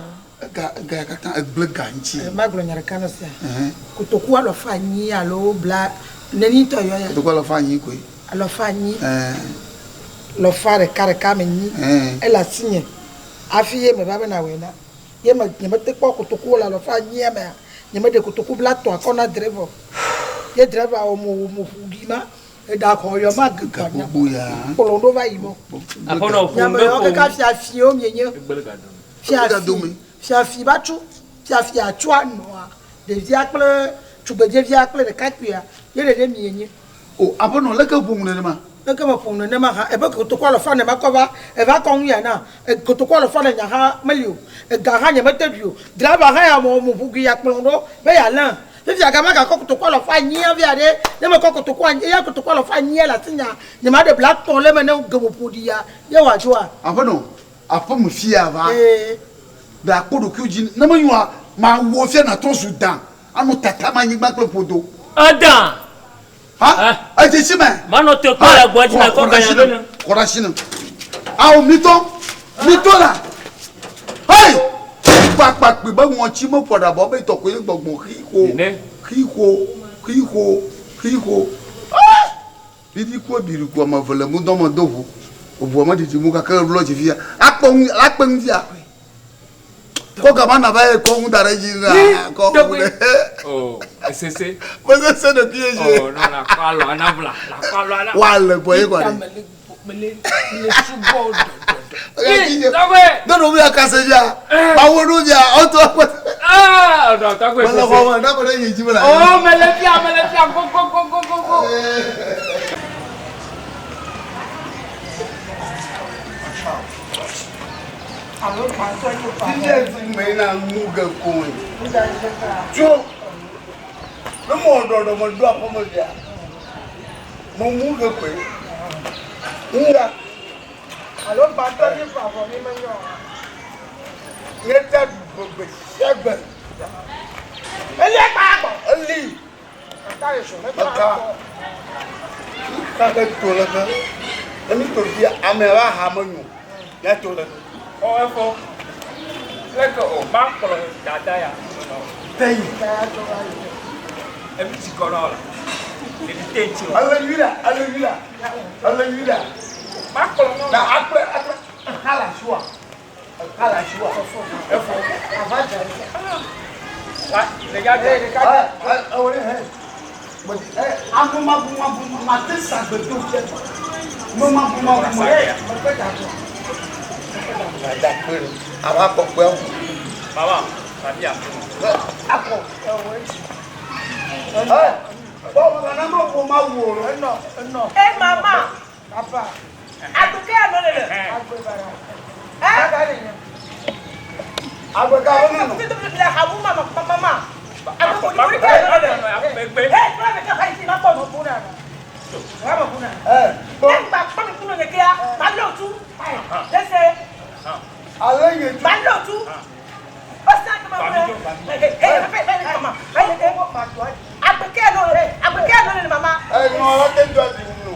Ega ega ya katã egblẽ ga ŋuti. Magblɔ nya ɖeka nɔ sia. Kotoku alɔfa anyi alo bla neni ŋutɔ yɔ ya. Kotoku alɔfa anyi koe. Alɔfa anyi. Lɔfa ɖeka ɖeka me nyi. Ele asinye. Hafi ye meva be nawɔe na. Ye me nye mete kpɔ kotokuwo le alɔfa anyia mea, nye meɖe kotoku blatɔ̃ akɔ na driver o. Ye driver wɔ mo mo ƒu ɖi ma, eɖa xɔ yɔ ma ge Ga gbogbo ya. Kplɔ ɖo va yi mɔ. Aƒenɔ ƒo Nyame ŋgbe yɔ ƒo. kaka fiafiwo mienye. Fiafi, fiafi va tso, fiafi atsua nɔa ɖevia kple tugbedzevia kple ɖekakpuia ye ɖeɖe mienye. O aƒenɔ, leke ƒo nu nenema? Leke meƒo nu nenema hã? Ebe kotoku alɔfa ne makɔ va, eva kɔ nu ya na. Kotoku alɔfa ne nya hã meli o. Ega hã nyemete ɖui o. Driver hã ya mɔ mo ʋugui ya kplɔm ɖo be yealém. Fifia ga magakɔ kotoku alɔfa enyia via ɖe, ne mekɔ kotoku anyi, eya kotoku alɔfa enyia le asinyea, nyemaɖe bla tɔ̃ le eme ne ge ƒoƒo ɖi ya ye wòadzoa? Aƒenɔ, aƒeme fia va. Ee. Ɖe akpɔ ɖokuiwò dzi. Ne menyoa, mawɔ fia nàtrɔ zu dan. Anɔ tatam anyigba kple ƒodo. Edan! Ha? Edze si me. Manɔ te kpɔ le agboa dzi nakɔ ganya be ne. Kɔ ɖe asi ne. Ao mitɔ, mitɔ la. Hey! Kpakpakpi be ŋɔtsi meƒo aɖabɔ be tɔ koe gbɔgbɔ xixo, xixo, xixo, xixo. Ah! Bibi ku biri ku ame eve le ŋudɔ me do ʋu. Ʋua me ɖiɖi mu gake lɔ dzi fia. Akpɔ ŋu, akpe ŋu fia. Kɔ gama na va ye kɔ ŋu da ɖe dzi na kɔ ŋu ɖe. Oh, esese. Mesese ɖe fi ye. Oh, non, la kɔ alɔ ana vla, la kɔ alɔ ana. Wa le gbɔ ye kɔ ɖe. Mele mele mele subɔ dɔdɔdɔ. Tɔgbe. Ne ɖo mi akase via, ma wo ɖo via, ɔtɔ akpɔ. Ah, ɔdɔ tɔgbe sese. Mele xɔ me, ne ko ɖe yi dzi me la. Oh, mele fia, mele fia, go go go go go go. Fifia fi me yina mu ge koe. Tso ne mɔ ɖɔɖɔ me ɖo aƒe me via, me mu ge koe. Ŋga. Alo gbãtɔ dzi ƒo avɔ mi menyɔ. Nye ta ɖu gbe sia gbe. Eli ekpa gbɔ. Eli. Meka. Ka ke to le ke. Emi to fia ame va ha me nyo. Ya to le. Ɔ efo. Leke o ma kplɔ dada ya. Teyi. Enu tsi kɔ na wò la. Ɖevi te ŋuti o. Ele nyui ɖa, ele nyui ɖa, ele nyui ɖa. Makplɔ nyɔnu. Na akplɔe, akplɔe. Exa le asiwòa? Exa le asiwòa? Efo. Ava dza. Wa, ɖeka dza. Ɖeka dza. Ɛ, ɛ, ewɔ ɖe hɛ. Ɛ, aŋumabumabu mate sagbeto fia. Memabumabu. Ɛ, mekpe da ko. Da kpe. Ava kpɔkpɔe. Baba, babi afi. Akɔ. Ɛ, bɔbɔ kana ma wo ma wo. Enɔ, enɔ. Eh mama. Papa. Aduke ano le le. Agbe bara. Eh. Agbe ka wo nɔ. Le hamu mama mama. Agbe ko ni ke ano le. Eh, kura me ka hayi ma ko mo kuna. Wa mo kuna. Eh. Ne gba kpɔ mi kunu nyekea, ma lo tu. Lese. Ale nye tu. Ma lo tu. O sa ke ma mo. Eh eh eh eh mama. Eh eh Agbeke ano le, agbeke ano le mama. Eh, nɔ la te do adi ŋu.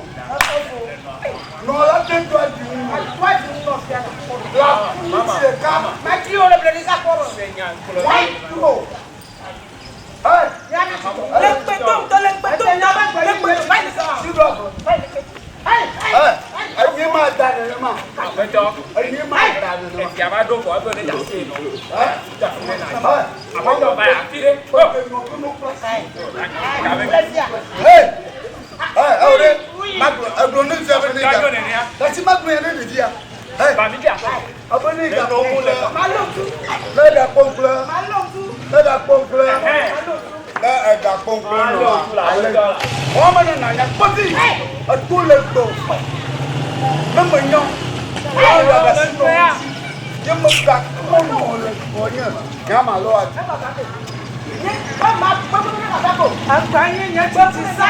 Nɔ la te do adi ŋu. Do adi ŋu nɔ fia la. La kunu ti ɖeka. Ma ti o le ble ɖeka kpɔ me. Wa tu o. Eh. Le kpeto ŋutɔ, le kpeto ŋutɔ, le kpeto. Va yi sɔ. Sidɔ. Eh, enye ma da nenema. Aƒetɔ. Enye ma da nenema. Efia va ɖo vɔ ebe ne da se nɔ. Eh. Aƒetɔ va afi ɖe. Hey. Eh, ewo ɖe. Magblɔ, egblɔ ne fia be ne ga. Gati magblɔ ya ne ɖevia. Hey. Ebe ne ga kpɔ ŋku le. Ne ga kpɔ ŋku le. Ne ga kpɔ ŋku le. Ne ega kpɔ ŋku le nɔ. Ale. Wɔme ne nanya kpɔti. Eto le gbɔ. Ne me nyɔ. Ne ga ga si nɔ ŋuti. Ye me ga kpɔ nɔ le gbɔ nye. Nyama lɔ ati. Agba nye nye titi sa.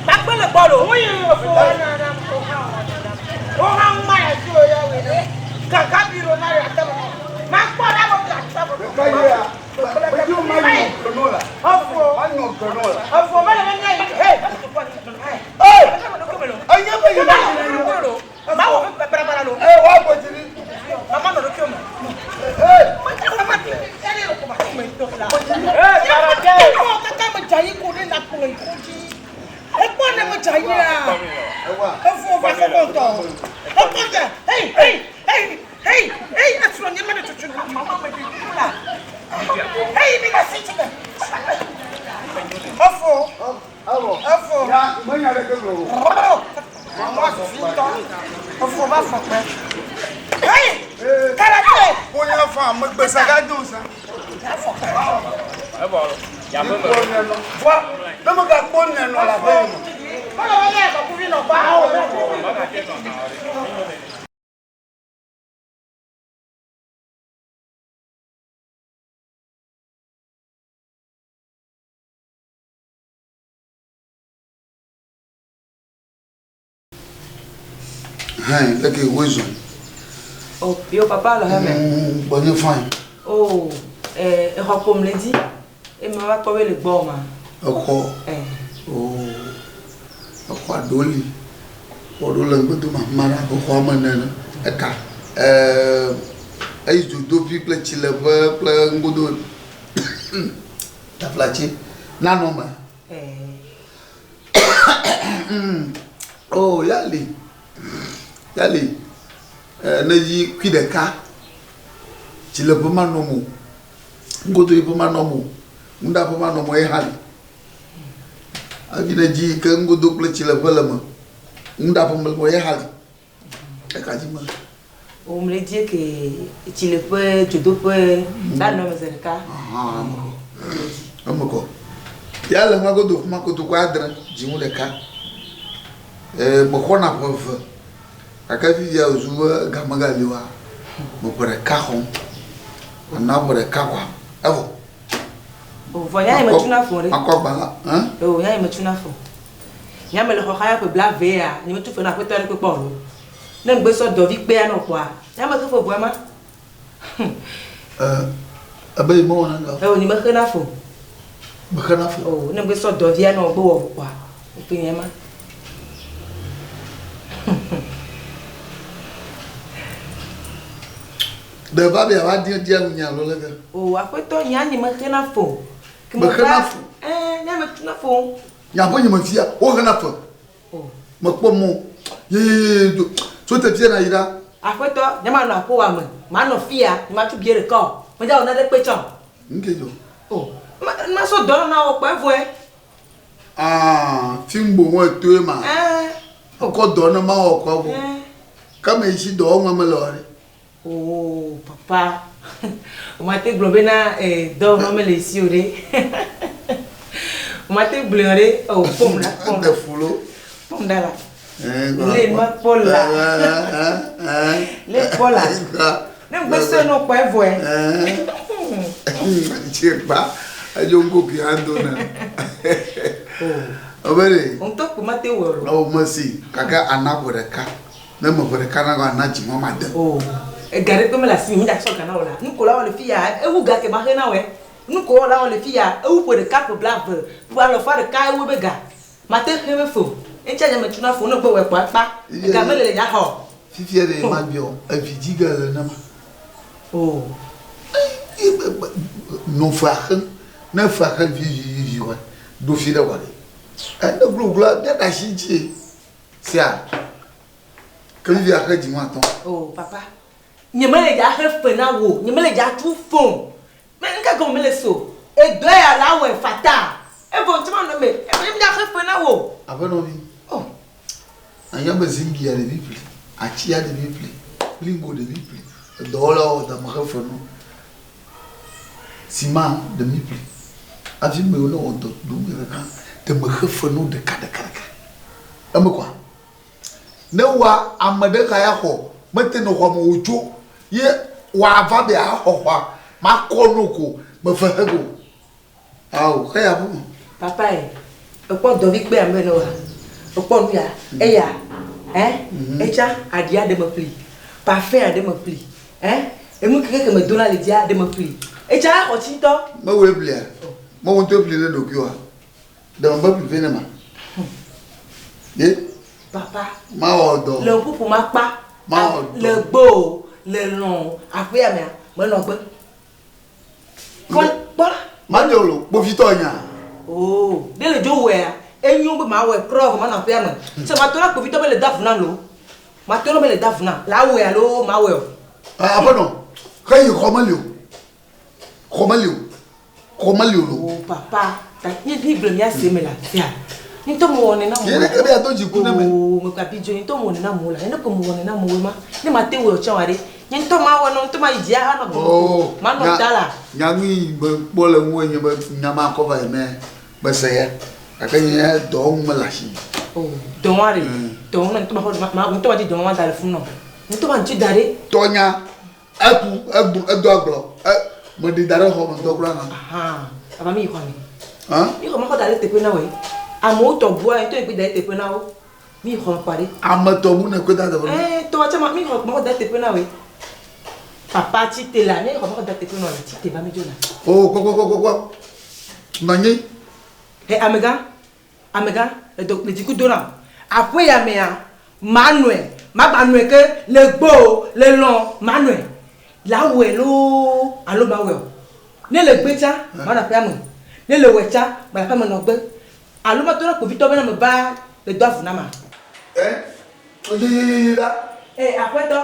Magbele gbɔlo. O ha ń ma yà sí o yà wẹ̀ kàkà bí ro náà yà tẹ́ mọ́. Ma kpɔ ɖe mo yà tẹ́ mọ́. Ɖeka ye ya. Edzo ma nyɔ gbenɔ la. Ɔfɔ. Ma nyɔ gbenɔ la. Ɔfɔ mele ne nye yi. Hey. Hey. Enye be yi na. Ma wɔ fɛ barabara lo. Ee wa gbɔ dzi ni. Mama nɔ ɖokui me. Hey. Eh, karate. Kaka me dza yi ko ne na kplɔ yi ko dzi. Ekpɔ ne me dza yi la. Ewa. Efo va kɔkɔ ŋutɔ. Ekpɔ dze. Hey hey hey hey hey esrɔ̃ nye me ne tutu na mama me ɖe ku la. Hey mi ka si tsi me. Efo. Awɔ. Efo. Ya menya ɖeke gblɔ o. Mama susu ŋutɔ. Efo va fɔ kpe. Hey karate. Wonya fa amegbesa ga do sa. Ebɔ lo. Yaƒe me. Kpɔ nenɔ. Vɔ ne me ga kpɔ nenɔ le aƒe yi me. Kɔlɔ wɔ ne kɔkuvi nɔ ba. Hɛn leke woezɔn. Oh, yo papa le heme. Gbɔnye fine. Oh, eh, exɔ ƒom le dzi. Eme va kpɔ be le gbɔ ma. Exɔ. Eh. Oo. Exɔ aɖewo li. Xɔ ɖewo le ŋgɔdome afi ma ɖe abe xɔa me ene. Eka. Ɛɛ eyi dzodoƒui kple tsileƒe kple ŋgodo taflatse nanɔ eme. Eh. Oh yali. Yali. Ɛɛ ne yi kui ɖeka. Tsileƒe manɔ eme o. Ŋgodoyiƒe manɔ eme o. Nuɖaƒe manɔ eme o ye hã li. Hafi ne dzi yi ke ŋgodo kple tsileƒe le eme. Nuɖaƒe mele eme o ye hã li. Eka dzi me. O mle dzi ke tsileƒe, dzodoƒe, nanɔ eme zi ɖeka. Ahan eme kɔ. Eme kɔ. Ya le ŋua godo fi ma kotoku adre dziŋu ɖeka. Ee mexɔna ƒe eve. Gake fifia wòzu be ga megali oa, me ƒe ɖeka xɔm. Mena ƒe ɖeka kɔa evɔ. O vɔ nya yi metuna fo ɖe. Makɔ agbalẽ. Hã? O nya yi metuna fo. Nya me le xɔ xaya ƒe blaeve ya, nye metu fe na aƒetɔ aɖeke kpɔ o. Ne ŋgbe sɔ dɔvi kpea nɔ kpɔa, nya me xe fe ʋua ma. Ɛɛ ebe yi mewɔna ga o. O nye mexena fo. Mexena fo. O ne ŋgbe sɔ dɔvia nɔ gbe wɔ kpɔa, efe nye ma. Ɖe va be yeava di dia ŋu nya alo leke? O aƒetɔ nya nye mexena fe o. Ke Mexena fe? Ɛɛ, nya metuna fe o. Nya ƒe nye mefia, woxena fe. O. Mekpɔ mɔ o. Yeyeyeye do. Tso teƒea nàyi ɖa. Aƒetɔ, nye manɔ aƒewòa me. Manɔ fiya, nye matsu bie ɖeka o. Medza wɔ naɖe kpe tsã o. Nuke dzɔ? O, ma, masɔ dɔ na wò kpɔ evɔe. Ah, fi ŋgbo ŋu etoe ma. Ɛɛ. Ekɔ dɔ ne mawɔ kɔ evɔ. Ɛɛ. Ke me yi si dɔ wɔm mele o ɖe. Oh, papa. O mate gblɔ bena eh, dɔ wɔm mele si o ɖe. O mate gblɔe ɖe. Oh, kpɔm ɖa, kpɔm ɖa. Eɖe fu lo. Kpɔm ɖa la. Le nua kpɔ la. Le kpɔ la. Ne ŋgbe sɔe ne wokpɔ evɔe. Tsi kpa edzo ŋgo ki ando na. Obe ɖe. Ŋutɔ kpo mate wɔ lo. O mesi kake ana ƒe ɖeka. Ne me ƒe ɖeka na ana dzi ma ma de. O ega ɖe kpe mele asi mi da sɔ ga na wò la. Nu ko la wɔ le fi ya ewu ga ke ma xe na wɔ. Nu ko la wɔ le fi ya ewu ƒe ɖeka ƒe blave ƒe alɔfa ɖeka ewu be ga. Mate xe be fo. Eŋutia nye metuna fo ne gbe wɔ kpɔ akpa. Ega mele le nya xɔ. Fifia ɖe ma biɔ evi dzi ge le ne ma. O. Nɔ fea xe ne fea xe vivivivi wɔ ɖo fi ɖe wɔ ɖe. Ene glogloa mía ɖe asi dzi sia. Ke vivia xe dzi ma tɔ. O papa. Nye mele dza xe fe na wò. Nye mele dza tu fo. Me ŋka gɔme mele so. Edɔ ya la wɔ fata. Evɔ ŋuti ma nɔ me. Evɔ nye me dza xe fe na wò. Aƒenɔvi. O. Anya be zingia ɖevi ƒli, atsia ɖevi ƒli, blingo ɖevi ƒli, edɔwɔlawo dame xe fe no. Sima ɖevi ƒli. Hafi me ne wɔ dɔ ɖo me ɖeka, deme xe fe no ɖeka ɖeka ɖeka. Eme kɔa? Ne wa ame ɖe xa ya xɔ, mete nɔ xɔa me wòtso ye wa va be axɔ xɔa, makɔ no ko, mefe xe go. Ao, xe ya ƒu. Papa ye, ekpɔ dɔvi kpe ame ne wa. Ekpɔ nu ya, eya, eh, etsa aɖia ɖe me ƒli, parfum aɖe me ƒli, eh, enu keke ke me dona le dzia ɖe me ƒli. Etsa exɔ tsi ŋutɔ. Mewɔe ƒlia, mewɔ ŋutɔ ƒli ne ɖokuiwoa. Ɖe me ƒli vɛ ne ma. Ye. Papa. Mawɔ dɔ. Le ŋkuƒo makpa. Mawɔ dɔ. Le gbo, le lɔ̃, aƒea mea, menɔ gbe. Kpɔ. Madzɔ lo, kpovitɔ nya. Oo, ɖe le dzo wɔea, enyo be mawɔe kura vɔ manɔ aƒea me. Se matɔ na kpovitɔ be le da vu na lo. Matɔ na be le da vu na. La wɔe alo mawɔe o. Aƒenɔ, xe yi xɔ meli o. Xɔ meli o. Xɔ meli o lo. O papa, ta nye mi gblɔ mia se me la fia. Ŋutɔ mo wɔne na mo. Ye ɖeke be yeado dziku ne me. Oo, me kpa bidzo ŋutɔ mo wɔne na mo la. Ye ne ko mo wɔne na mo we ma. Ne mate wɔ tsã wa ɖe. Nye ŋutɔ ma wɔ no ŋutɔ ma yi dzia anɔ gbɔ. Oo. Ma nɔ ta la. Nya nui be kpɔ le ŋu nye be nya ma kɔ va yi me be se ya. Gake nye dɔ ŋu mele asi. O, dɔ wa ɖe. Dɔ ŋu ŋutɔ ma xɔ ma ŋutɔ ma dzi dɔ ma da le funu. Ŋutɔ ma dzi da ɖe. Tɔnya eku egbu edo agblɔ. E me ɖi da ɖe xɔ me ŋutɔ kura hã. Aha, ava mi yi xɔ me. Hã? Mi xɔ ma xɔ da ɖe teƒe na woe. Amewo tɔ bua ŋutɔ yi kpe da ɖe teƒe na wo. Mi xɔ kpa ɖe. Ame tɔ bu ne kpe da teƒe na. Eh, tɔ tsama mi xɔ ma xɔ da ɖe teƒe na woe. Papa tite la, mi xɔ ma xɔ da ɖe teƒe na wo. Tite va mi dzo la. O, kpɔ kpɔ kpɔ kpɔ. Nɔ anyi. He amegã, amegã, le dɔ le dziku do na. Aƒe ya mea, manɔe, magba nɔe ke le gbo, le lɔ, manɔe. La wɔe loo alo mawɔe o. Ne le gbe tsã, manɔ aƒea me. Ne le wɔe tsã, manɔ aƒea me nɔ gbe. Alo matɔ na kpovitɔ bena me va le do avu na ma. Eh, ye ye ye ye ɖa. Eh, aƒetɔ,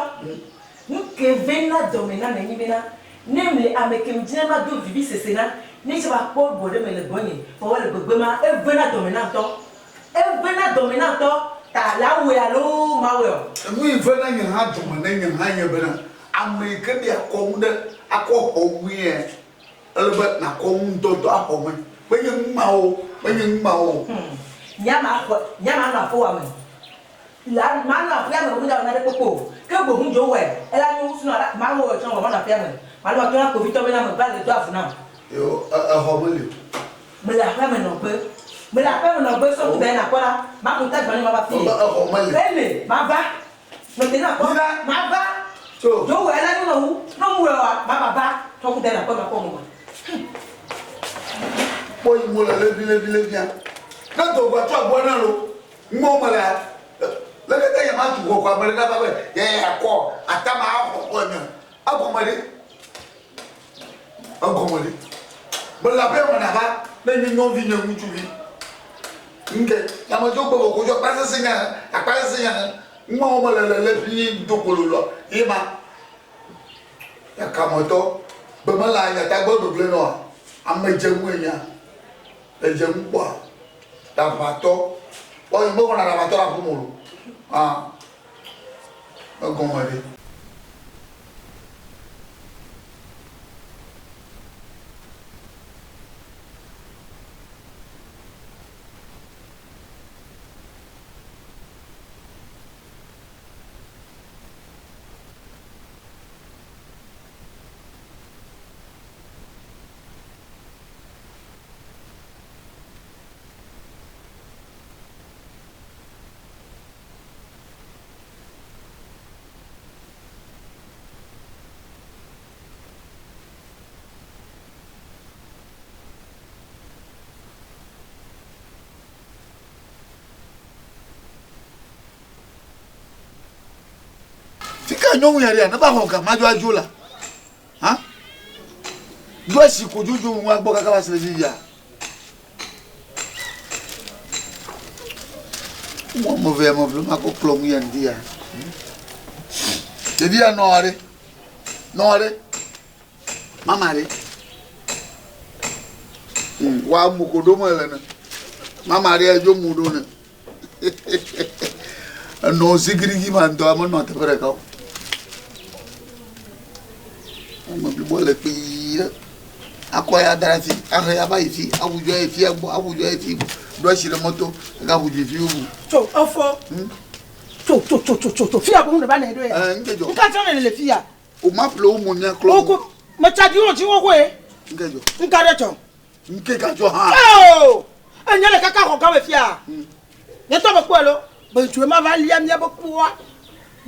nu ke ve na dɔme na me nyi bena, ne mle ame ke me dzina ma do vivi sese na, ne tse va kpɔ gbɔ ɖe me le gbɔnye, vɔ wole gbegbe ma, eve na dɔme na ŋutɔ. Eve na dɔme na ŋutɔ, ta la wɔe alo mawɔe o. Nu yi ve na nye hã dɔme ne nye hã nye bena, ame yi ke ɖe akɔ ŋu ɖe, akɔ xɔ ŋue, ele be nakɔ ŋu ŋutɔ do axɔ me. Menye nu mawo, menye nu mawo. Nya ma xɔ, nya ma nɔ aƒewòa me. La, ma nɔ aƒea me, womedza wɔ naɖe kpekpe o. Ke boŋ dzo wɔe, ela nyo ŋu sunu ala, ma wɔ tsã wɔ, ma nɔ aƒea me. Ma nɔ atɔ na kpovitɔ bena me va le do avu nam. Yo, exɔ meli o. Mele aƒea me nɔ gbe. Mele aƒea me nɔ gbe, sɔ ŋu da yi nakpɔ la, ma ku ta gbani ma va fie. Exɔ meli. Ele, ma va. Nɔ te nakpɔ. Yina. Ma va. Tso. Dzo wɔe, ela nyo nɔ wu. Ne ŋu wɔe wa, ma va va. Sɔ ŋu da yi nakpɔ, ma kpɔ mo ma. Kpɔ yi mo le levi levi levia. Ne dɔgba tso agboa na lo, ŋmɔ me la, le kete nye ma tu xɔ kɔ ame ɖe va be ye akɔ atama axɔ kɔ nye. Egɔme ɖe? Egɔme ɖe? Mele aƒe me nava ne nye nyɔnuvi nye ŋutsuvi. Ŋke ame dzo gbɔ ko dzo akpa sese nya akpa sese nya ŋmɔ me le le le fi do kololo ye ma. Yakametɔ be mele anyata gbe gbegble nɔa ame dze ŋu enya edze ŋu kpɔa ɖaʋatɔ kpɔ yi mexɔna ɖaʋatɔ ɖe aƒeme o ah egɔme ɖe. Fika nyɔnu ya ɖea ne va xɔ ga ma dzo adzo la ha do esi ko dzodzo ŋu agbɔ kaka va se le fifia mɔ me ve me vle ma kɔ kplɔ ŋu ya ŋdi ya ɖevi ya nɔ aɖe nɔ aɖe mama ɖe wa mu ko ɖo me le ne mama ɖe dzo mu ɖo ne Enɔ zigirigi ma ŋutɔ ame nɔ teƒe ɖeka o. Ame blibo le kpii ɖe. Akɔ ya da ɖe afi, ahe ya va yi fi, aʋu dzo yi fi egbɔ, aʋu dzo yi fi ɖo asi ɖe mɔto, egaʋu dzo yi fi bubu. Tso efɔ. Tso tso tso tso tso tso fia boŋ ne va ne ɖo ya. Ɛɛ ŋke dzɔ. Ŋka tsɔ ne le fia. O ma ƒle wo mo mia klɔ. O ko metsa dzi wo dzi wo koe. Ŋke dzɔ. Ŋka ɖe tsɔ. Ŋke gadzɔ hã. Eo! Enye le kaka xɔ gã me fia. Nye ŋutɔ mekpɔe lo. Be ŋutsue ma va lia míaƒe kpoa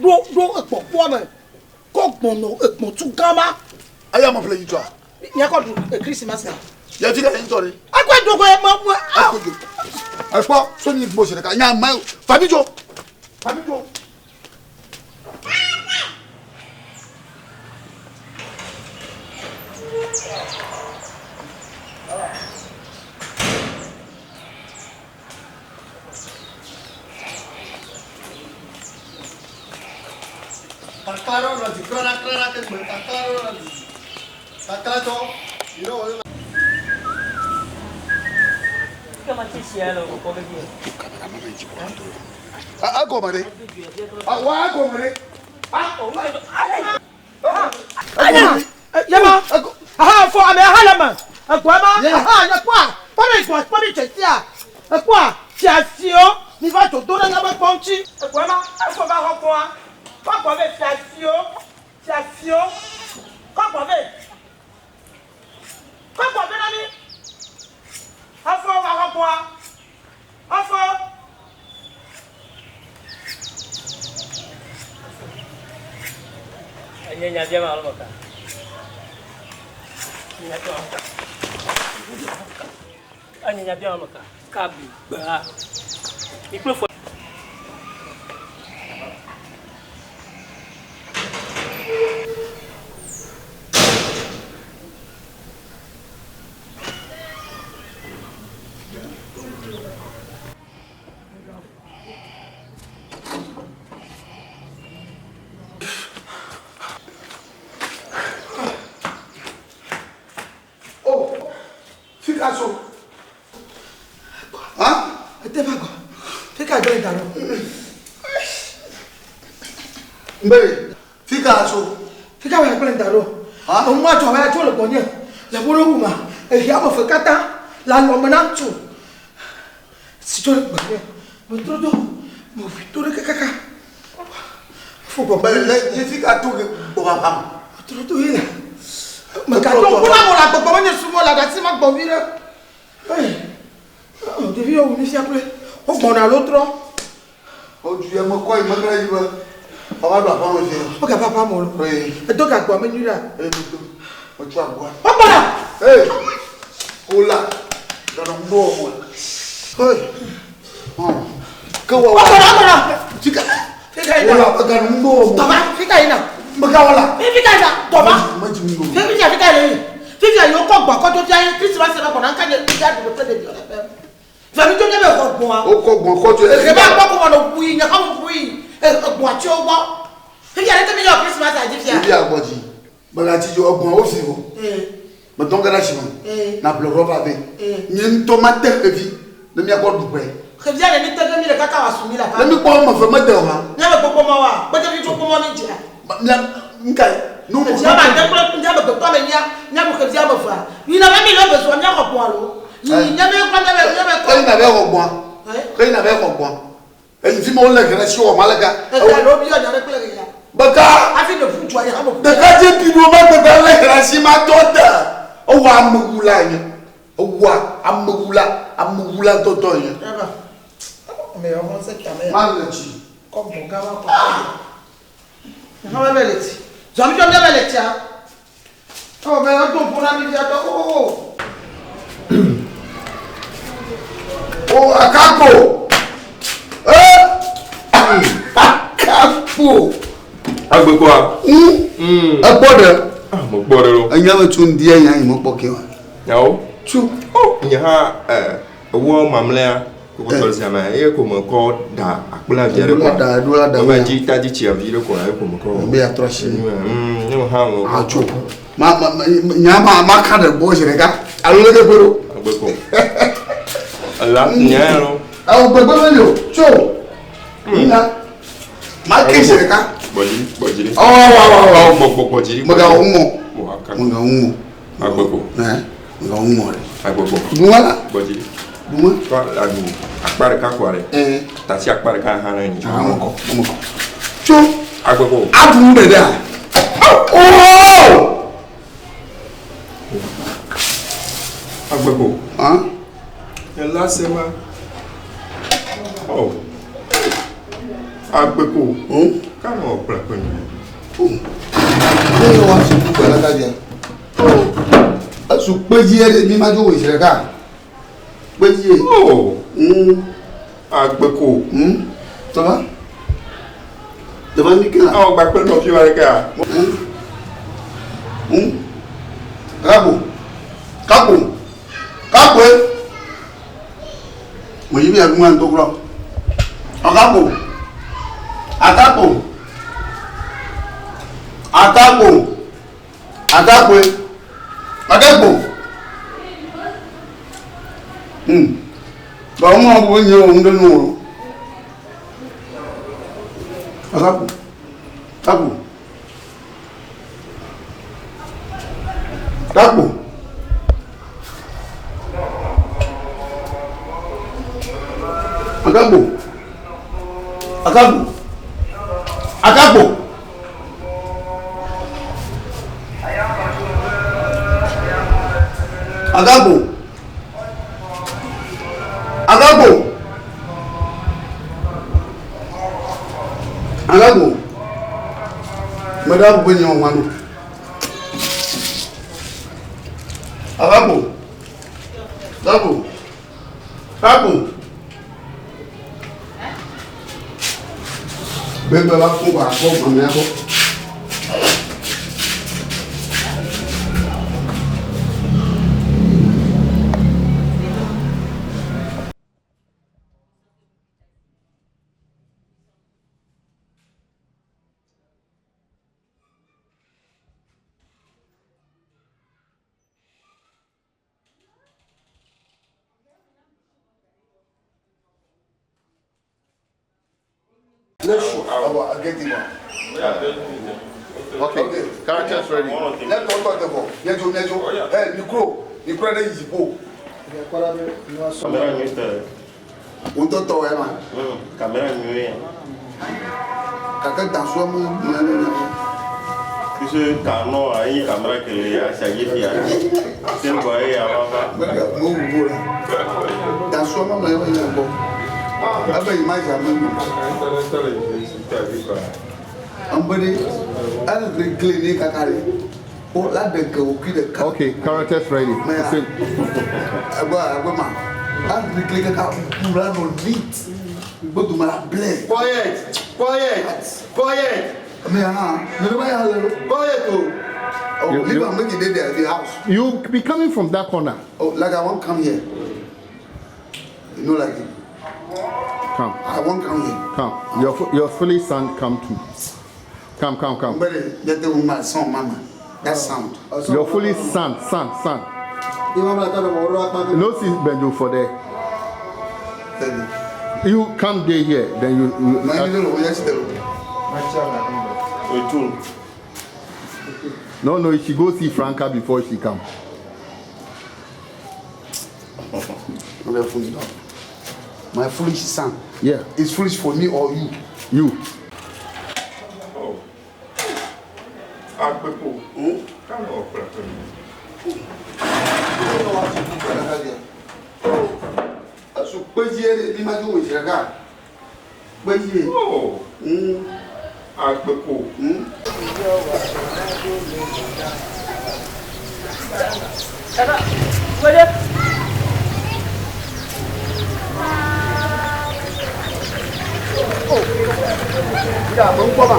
ɖo ɖo ekpɔ kpoa me. Kɔ gbɔ̃ nɔ ekpɔ̃ tu gã ma. Eya me ƒle nyitsɔa. Míakɔ ɖu Christmas a. Yɛ fi ka ye ŋutɔ ɖe. Ekɔe do koe me me. Ekɔe do. Ekpɔ sɔnyi gbɔ zi ɖeka. Nya ma fabi dzo. Fabi dzo. Egɔme ɖe? Wa egɔme ɖe? Yema, aha fɔ ame aha le me. Egbɔ ma, aha nye kpɔa, kpɔ mi gbɔ, kpɔ mi tsetia. Ekpɔa, fiafiwo, mi va dodo ɖe míaƒe kpɔ ŋuti. Egbɔ ma, efɔ va xɔ kpɔa, kɔ gbɔ vɛ fiafiwo, fiafiwo, kɔ gbɔ vɛ. Kɔ gbɔ vɛ na mi. Efɔ va xɔ kpɔa, efɔ. Enye nya bia ma alo meka. Nya bia ma meka. Enye nya bia ma meka. Kabi gbea. Ikple fɔ. Oh, fika so. Ha? Ete va gbɔ. Fika gblẽ da ɖo. Mbe, fika so. Fika va gblẽ da ɖo. Ha? Enu ma dzɔ va tso le gbɔnye. Le wo ɖo ma. Ehi ame fe katã le alɔme na ŋutsu. Si tso le gbɔnye. Metrɔ do. Meʋui to ɖe kaka. Fo gbɔ. Mbe le ye fika to ke gbɔ va pam. Metrɔ do ye la. Megaɖo ŋku na mo le agbɔgbɔ menye subɔ le aɖatsi ma gbɔ vi ɖe. Ee, ɖevi yɔ wu mi fia kple wogbɔna alo trɔ. Odu ya mekɔ yi mekra yi be ava ɖo aƒa me fia. Wogava aƒa me o. Ee. Edo gagbɔa me nyui ɖea? Ee medo. Metsɔ agboa. Wogbɔna. Ee. Kola. Ganɔ ŋu ɖo wɔmɔ. Ee. Hɔn. Ke wɔ. Wogbɔna wogbɔna. Fika. Fika yina. Kola ganɔ ŋu ɖo wɔmɔ. Tɔba fika yina. Megawɔ la. Fifi ka ya tɔba. Fifi ya fi ka le yi. Fifi ya yɔ kɔ gbɔ kɔ to fia ye Christmas ma kɔnɔ an ka nye ya ɖu kple ɖevi le ƒe. Vami to nye be xɔ gbɔa. O kɔ gbɔn kɔ to. Ehe ba kpɔ ko mɔ nɔ ʋui nye xɔ ʋui egbɔa tsi wo gbɔ. Fifi ya ɖe te mi yɔ Christmas a dzi fia. Fifi ya gbɔ dzi. Megatsi dzo egbɔa wo fi vɔ. Metɔ ge ɖe asi me. Na ƒle rɔba vɛ. Nye ŋutɔ mate xevi ne míakɔ ɖu ƒe. Xevia ɖe mi te ge mi ɖeka ka wòasu mi le aƒea Ne me. míkpɔ ame eve mede o hã. Míame gbogbo ma woa, kpeɖevi gbogbo ma mi dzea. Mía, nukae? Nu Xevia ame ade kple míame gbetɔ ame enyia, míaɖu xevia ame evea. Yina be mi le eve zɔa, míaxɔ gbɔ̃ alo? Yi míabe kple míabe míabe kɔ. Xeyi nàva xɔ gbɔ̃a. Xeyi nàva xɔ gbɔ̃a. Eyi fi ma wole he ɖe asi wɔ ma leka. Ehe alo biɔ nya ɖe kple ɣe ya. Beka. Hafi ɖe ƒu dua yi hame ƒu. Ɖekadze bi ɖo ma gbegbe le he ɖe asi ma tɔ te. Ewɔ amewula nye. Ewɔ amewula, amewula ŋutɔŋutɔ nye. Eva. Ame yɔ xɔ se tame ya. Ma le tsi. Kɔ gbɔ ga wa kɔ. Hame be le tsi. Zɔmi dzɔ mi be le tsia. Ewɔ be edo ƒu na mi fia tɔ. Oh. O akakpo. Eh. Akakpo. Agbekɔa. Ekpɔ ɖe. Ah, mekpɔ ɖe lo. Enya me tso ŋdi enya yi mekpɔ ke wa. Nyawo. Tso. Oh, nye hã ewɔ mamlɛa koko tɔ zia me eye ko mekɔ da akpla vi aɖe kɔ. Da ɖo la da. Eme dzi ta dzi tsia vi ɖe kɔ eye ko mekɔ. Be atrɔ asi. Ne hã me. Ah, tso. Ma ma nya ma ma ka ɖe gbɔ zi ɖeka. Alo leke ƒe ɖo. Agbekɔ. Ela nya ya lo. Awo gbegbe meli o. Tso. Nya. Ma ke zi ɖeka. Gbɔdzi gbɔdzi. Ɔ wa wa wa. Ɔ gbɔ gbɔ gbɔdzi. Megawɔ ŋumɔ. Megawɔ ŋumɔ. Agbeko. Ɛ megawɔ ŋumɔ ɖe. Agbeko. Duma la. Gbɔdzi. Duma. Tɔ aɖu akpa ɖeka kɔ ɖe. Ɛɛ. Tasi akpa ɖeka hã ɖe nyi. Ah, mekɔ mekɔ. Tso. Agbeko. Aɖu nu ɖeɖea. Oo. Agbeko. Hã. Ela se ma. Oh. Agbeko. Kanu ɔkplɔ kpe nu. Ne wa su kpe la ka bia. Esu kpedzi ɖe mi ma dzo wò zi ɖeka. Kpedzi. Oh. Agbeko. Tɔba. Tɔba mi ke la. Awo gba kple nɔvi wa ɖeka. Kako. Kako. Kako. Mo yi bi agunga ntokura. Akako. Akako. Akako. Akako. Akako. Ba mo bo nye o ndo no. Akako. Kako. Kako. Akagbo. Akagbo. Akagbo. Akagbo. Akagbo. Akagbo. Meda bo nyi o manu. Akagbo. Akagbo. Akagbo. Gbẹgbẹ bá fún wa kọ́ màmí akọ. Okay, characters ready. Let us talk about Nejo Nejo. Hey, Mikro, Mikro ne yipo. Kamera nyuie. Ŋutɔ tɔ wɛ ma. Kamera nyuie. Kake dansua mu mu ne ne. Puisque canon ayi kamera kele asagi fia. Sel boy ya va. Mo wu la. Dansua mu ne ne bɔ. Ebe yi ma dza me nu. Ambede, ele le gli ne kaka de. O la de ke o ki de ka. Okay, characters ready. Mɛ ɛgbɛ ɛgbɛ ma. La de gli kaka ku la nɔ neat. Gbɔdoma la blɛ. Quiet! Quiet! Quiet! Me ah, Quiet oh. Oh, You- leave you- am make e dey there the house. You be coming from that corner. Oh, like I wan come here. You know like it. Come. I won't come here. Come. Your foolish son come too. Come, come, come. But let the woman son mama. That sound. Your foolish son, son, son. No see Benjo for there. You come there here, then you. No, no, she go see Franca before she come. My foolish son. Yeah. It's foolish for me or you? You. Oh. Akpeko. Come on, Oh. Akpeko. Tata, wede. Ya, mo ń gbọ́ mà.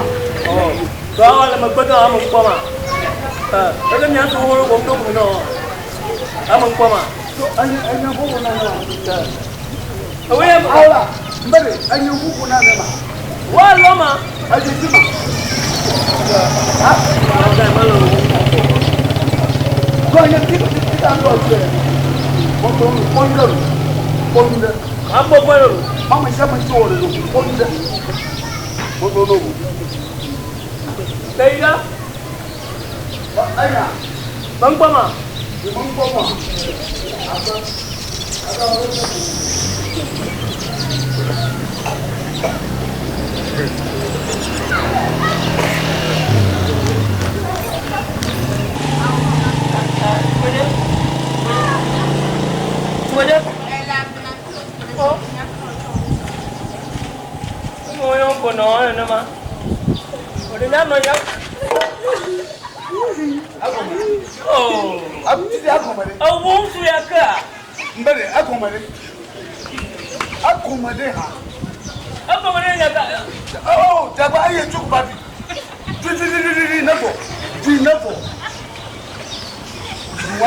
Tọ́ àwọn ọmọ gbọ́dọ̀ àwọn ọmọ ń pọ̀ mà. Ẹ mi àti owó kò tó kù náà. Àwọn ń pọ̀ mà. Ẹyin gbogbo náà náà. Owó yẹn. Awa, mbẹ́rẹ̀ ẹyin gbogbo náà náà mà. Wọ́n lọ mà. Ẹyin sí mà. Kọ́ ẹyin tí tí a lọ sí ẹ̀. Wọ́n tó ń kọ́ ń lọ. Kọ́ ń lọ. À ń bọ̀ bọ́ lọ. Mama iṣẹ́ mi tí wọ́n lè lò kọ́ ń lọ. Wọ́n tó lọ wò. Lẹ́yìn dá. Ẹ̀yà. Mọ̀ ń pọ̀ mà. Mo ń gbọ́ mà. Wede. Oh. Mo yọ ń bọ̀ náà ẹ̀ náà ma. Òde ní àná ya. Oh. Owó ń fi ya ká. Mbẹ́rẹ̀ akọ̀mọ̀dé. Akọ̀mọ̀dé ha. Akọ̀mọ̀dé yà ká. Oh, jagba ayé tukù bá fi. Di nẹ́fọ̀. Di nẹ́fọ̀.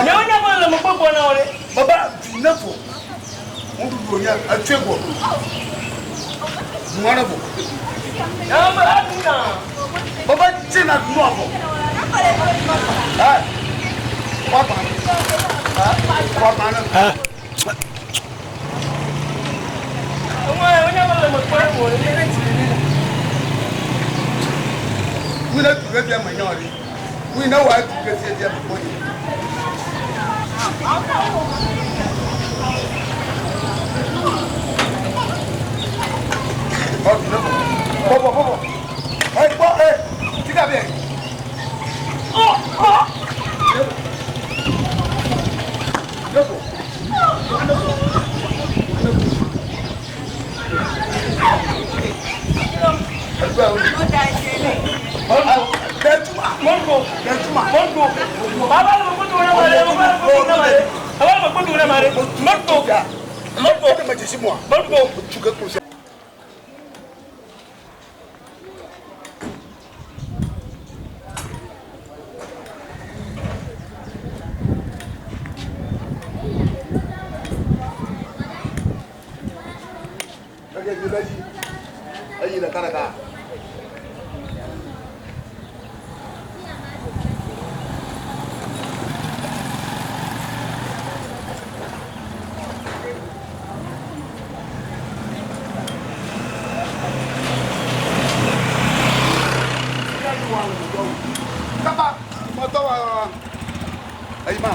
Nyɛ wo nya bɔ le mo gbogbo na wòle. Baba di nẹ́fọ̀. Wọ́n dúdú yẹn ẹtú ẹ̀gbọ́. Dùn wọn nẹ́fọ̀. Yàrá adùn náà. Baba tí na dùn àbọ̀. Ẹ wà bá wà bá náà. Ọmọ yẹn wo nya bɔ le mo gbogbo wòle. Wọ́n náà dùn kẹ́kẹ́ mà nyọ́ rí. Wọ́n náà wà á dùn kẹ́kẹ́ mà kọ́ yẹn. Bọ̀bọ̀ bọ̀bọ̀. Ẹ gbọ́ ẹ tíkà bẹ́ẹ̀. Mọ́nko. Mọ́nko. Bàbá mi kò tó náà wàlẹ̀. Bàbá mi kò tó náà wàlẹ̀. Bàbá mi kò tó náà wàlẹ̀. Mọ́nko. Mọ́nko. Mọ́nko. Ẹyin lẹ kára ká. Kaba, mọtọ wa ẹyin ma.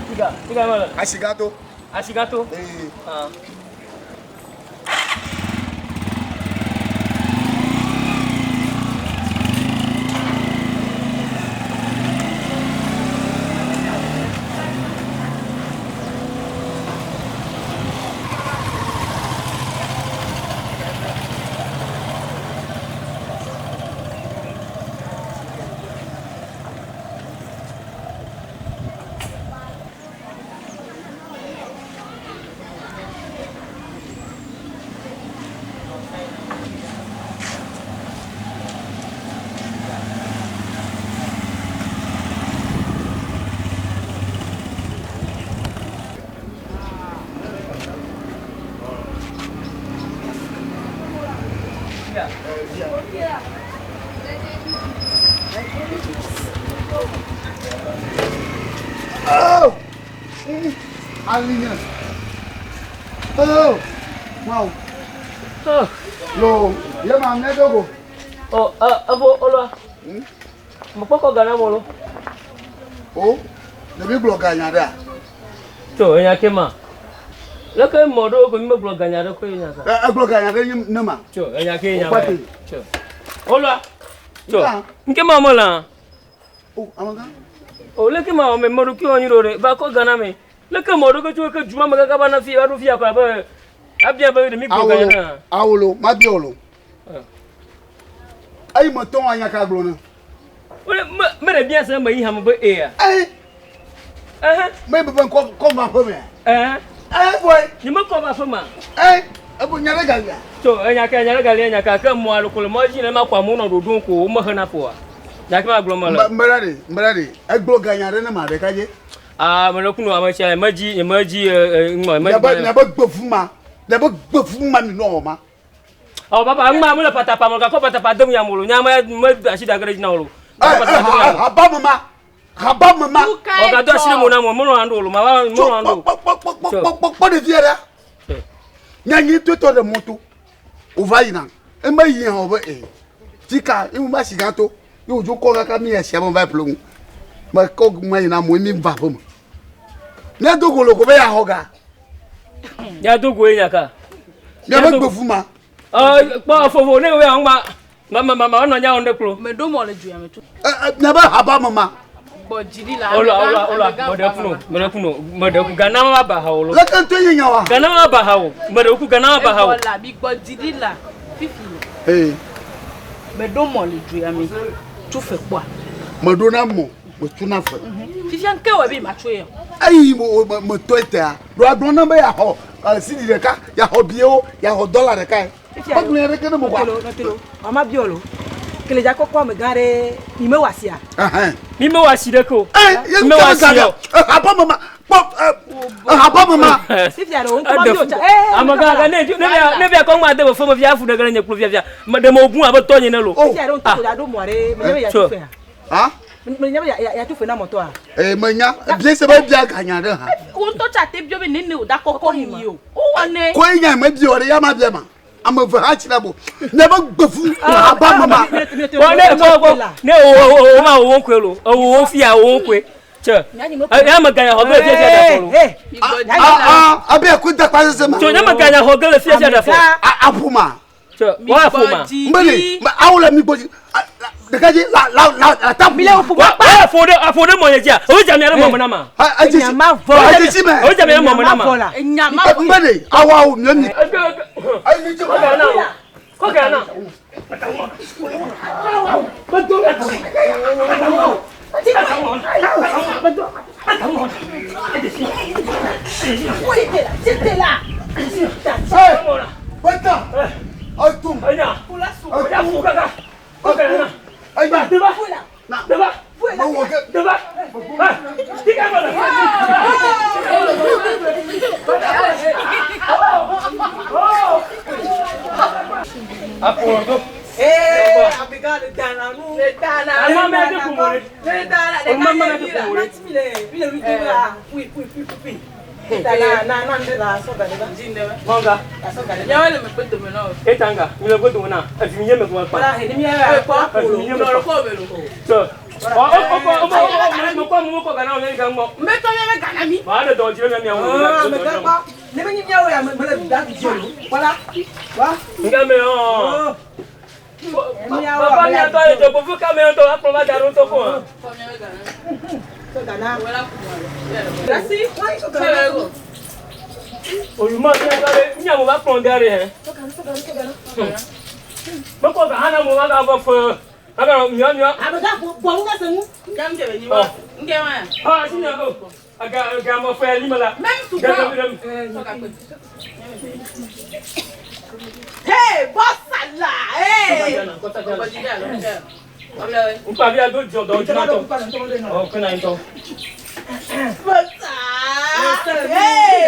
Tiga, tiga mọ́lẹ̀. Asigato. Asigato. Ah. Oh! Alinye. Oh! Wow. Oh. Lo, ye ma ne dogo. Oh, avo olwa. Mekpɔkɔ ga na mo lo. O, ne mi gblɔ ganya ɖea? To enya ke ma. Leke mɔ ɖewo ko mi megblɔ ganya ɖe koe nya ka. Egblɔ ganya ɖe nye ne ma. Tso enya ke nya. Okpate. Tso. Olwa. Tso. Nke ma mo la. O, amagã. O leke ma me mɔ ɖokui wɔ nyi ɖo ɖe va kɔ ga na me. Leke mɔ ɖo ke tso ke duma me kaka va na fi va ɖo fi akɔ abe abia be ɖe mi gblɔ ganya na. Awolo, ma bia wolo. Eyi me tɔn anya ka gblɔ ne. Wole me me ɖe bia se me yi hame be eya. Eyi. Ehe. Me be kɔ kɔ va ƒe me. Ehe. Eyi boy. Nye me kɔ va ƒe ma. Eyi. Ebo nya ɖe galia. Tso enya ke nya ɖe galia nya ka ke mɔ alo ko le mɔ dzi ne ma kɔ amewo nɔ ɖoɖom ko wo me hena ƒoa. Nya ke ma gblɔ me le. Me ɖe ɖe, me ɖe ɖe. Egblɔ ganya ɖe ne ma ɖeka dze. Ah, me le kunu ame sia me dzi me dzi ŋmɔ me dzi. Nyabe nyabe gbevu ma. Nyabe gbevu ma mi nɔ ma. Ɔ papa ŋma me le patapa me gakɔ patapa dem ya molo nya me me asi da ge ɖe dzi na wo lo. Haba me ma. Haba me ma. Ɔ gado asi ɖe mo na mo melɔ ando lo ma va melɔ ando. Kpɔ kpɔ ɖevia ɖa. Nyanyi totɔ ɖe mɔto. Wova yina. Eme yi hã wo be ee. Tika emu ba si gã to. Ye wodzo kɔ kaka mi esia me va ƒle ŋu. Me kɔ ma yina mo mi va ƒe me. Míado go lo ko be yaxɔ ga. Míado go ye nya ka. Míabe gbevu ma. Ɔ kpɔ fofo ne wo ya ŋma ma ma ma ma nɔ nya wɔm ɖe klo. Me ɖo mɔ le dzoya me tso. Míabe haba me ma. Gbɔ dzi ɖi la. Ola ola ola meɖe kuno meɖe kuno meɖe ku gana ma ba ha wo lo. Leke ŋutɔ ye nya wa. Gana ma ba ha wo meɖe ku gana ma ba ha wo. Evɔ la mi gbɔ dzi ɖi la fifi. Ee. Me ɖo mɔ le dzoya me tso fe kpɔa. Me ɖo na mɔ me tso na fe. Fifia ŋke wɔ be ma tso ye. Eyi me tɔ etea ɖo agblɔ na be yaxɔ sidi ɖeka yaxɔ biewo yaxɔ dɔla ɖeka ye. Megblɔ ya ɖeke ne mo kɔa. Nɔtelo, mama biɔ lo. Kele dza kɔkɔ amegã ɖe mi me wɔ asia. Mi me wɔ asi ɖeke o. Ee, Mi me wɔ asi o. Ehaba me ma kpɔ ehaba me ma. Fifia ɖe wo ŋutɔ ma biɔ tsa. Ee, Amegã ga ne ne via kɔ ŋma de fefe me via afu ɖe ge ɖe nye klo fiafia. Me ɖe me bu abe tɔ nye ne lo. Fifia ɖe wo ŋutɔ ko dza ɖo mɔ ɖe me nya be ya tu fea. Ha? Me nya be ya tu fe na mɔtɔa. Ee, me nya. Bia se be bia ganya ɖe hã. Wo ŋutɔ tsa te biɔ be nene o da kɔkɔ mi o. Wo wɔ ne. Koe nya me biɔ ɖe ya ma bia ma. Ame ve hã tsi ɖe bo. Ne be gbevu haba me ma. Wɔ ne kɔ kɔ ne o o o ma wo koe lo. O wo fia wo koe. Tse. Ya me ganya xɔ ge le fiafia da fɔ lo. Abe aku da kpa sese ma. Tso ne me ganya xɔ ge le fiafia da fɔ. Aƒu ma. Tse wa aƒu ma. Mbele awo le mi gbɔ ɖeka dzi la la la la ta. Mi le ƒu ma. Wa aƒo ɖe aƒo ɖe mɔ nye dzia. O dzamia ɖe mɔ me na ma. Edzesi edzesi me. O dzamia ɖe mɔ me na ma. Mbele awo awo mi mi. Kɔ gana na. C'était là. Bata. Atum. Ee, amegã le dana nu. Le dana. Ama mɛ de kun mɔre. Le dana. O ma mɛ de kun mɔre. Mi le mi le mi do la. Pui pui pui pui. Dana na na nde la sɔ gale ba. Mɔga. La sɔ gale. Miawo le megbe dome na o. Etanga, mi le godo na. Evi nye me kuma kpa. Wala he ni mi ya kɔ. Evi nye me Lɔrɔ kpa. kɔ be lo. Tse. Ɔ ɔ ɔ ɔ ɔ mo kɔ mo kɔ gana o nye ga ŋmɔ. Mbe tɔ miabe gana mi. Ba de dɔ dzi ɖe mia ŋu. Amegã kpɔ. Ne be nyi miawo ya me le da dzi o. Wala. Wa. Nga me hɔn. Papa mia tɔ ye dɔgbɔfu ka me ŋutɔ akplɔ va da ɖo ŋutɔ ko hã. Kɔ miabe gana. Sɔ gana. Wala kuma lo. Lasi. Sɔ gana. Olumɔ mia tɔ ɖe mia mo va kplɔ da ɖe hɛ. Sɔ gana sɔ gana sɔ gana. Mekɔ ga hã na mo va ga vɔ fɛ. Aga miɔ miɔ. Amegã bɔ nu ka se nu. Nke mi be nyi wa. Nke ma ya. Ah si mia o. Aga ga mo fɛ lima la. Même tout Ga blanc. ga ga. Sɔ ka kpe. Hey, bossa la. Hey. Gbɔ dzi ɖe alo. Ɔbla we. Nkpa bi ado dzɔ dɔ dzɔ tɔ. Ɔ kena ŋutɔ. Bossa. Hey!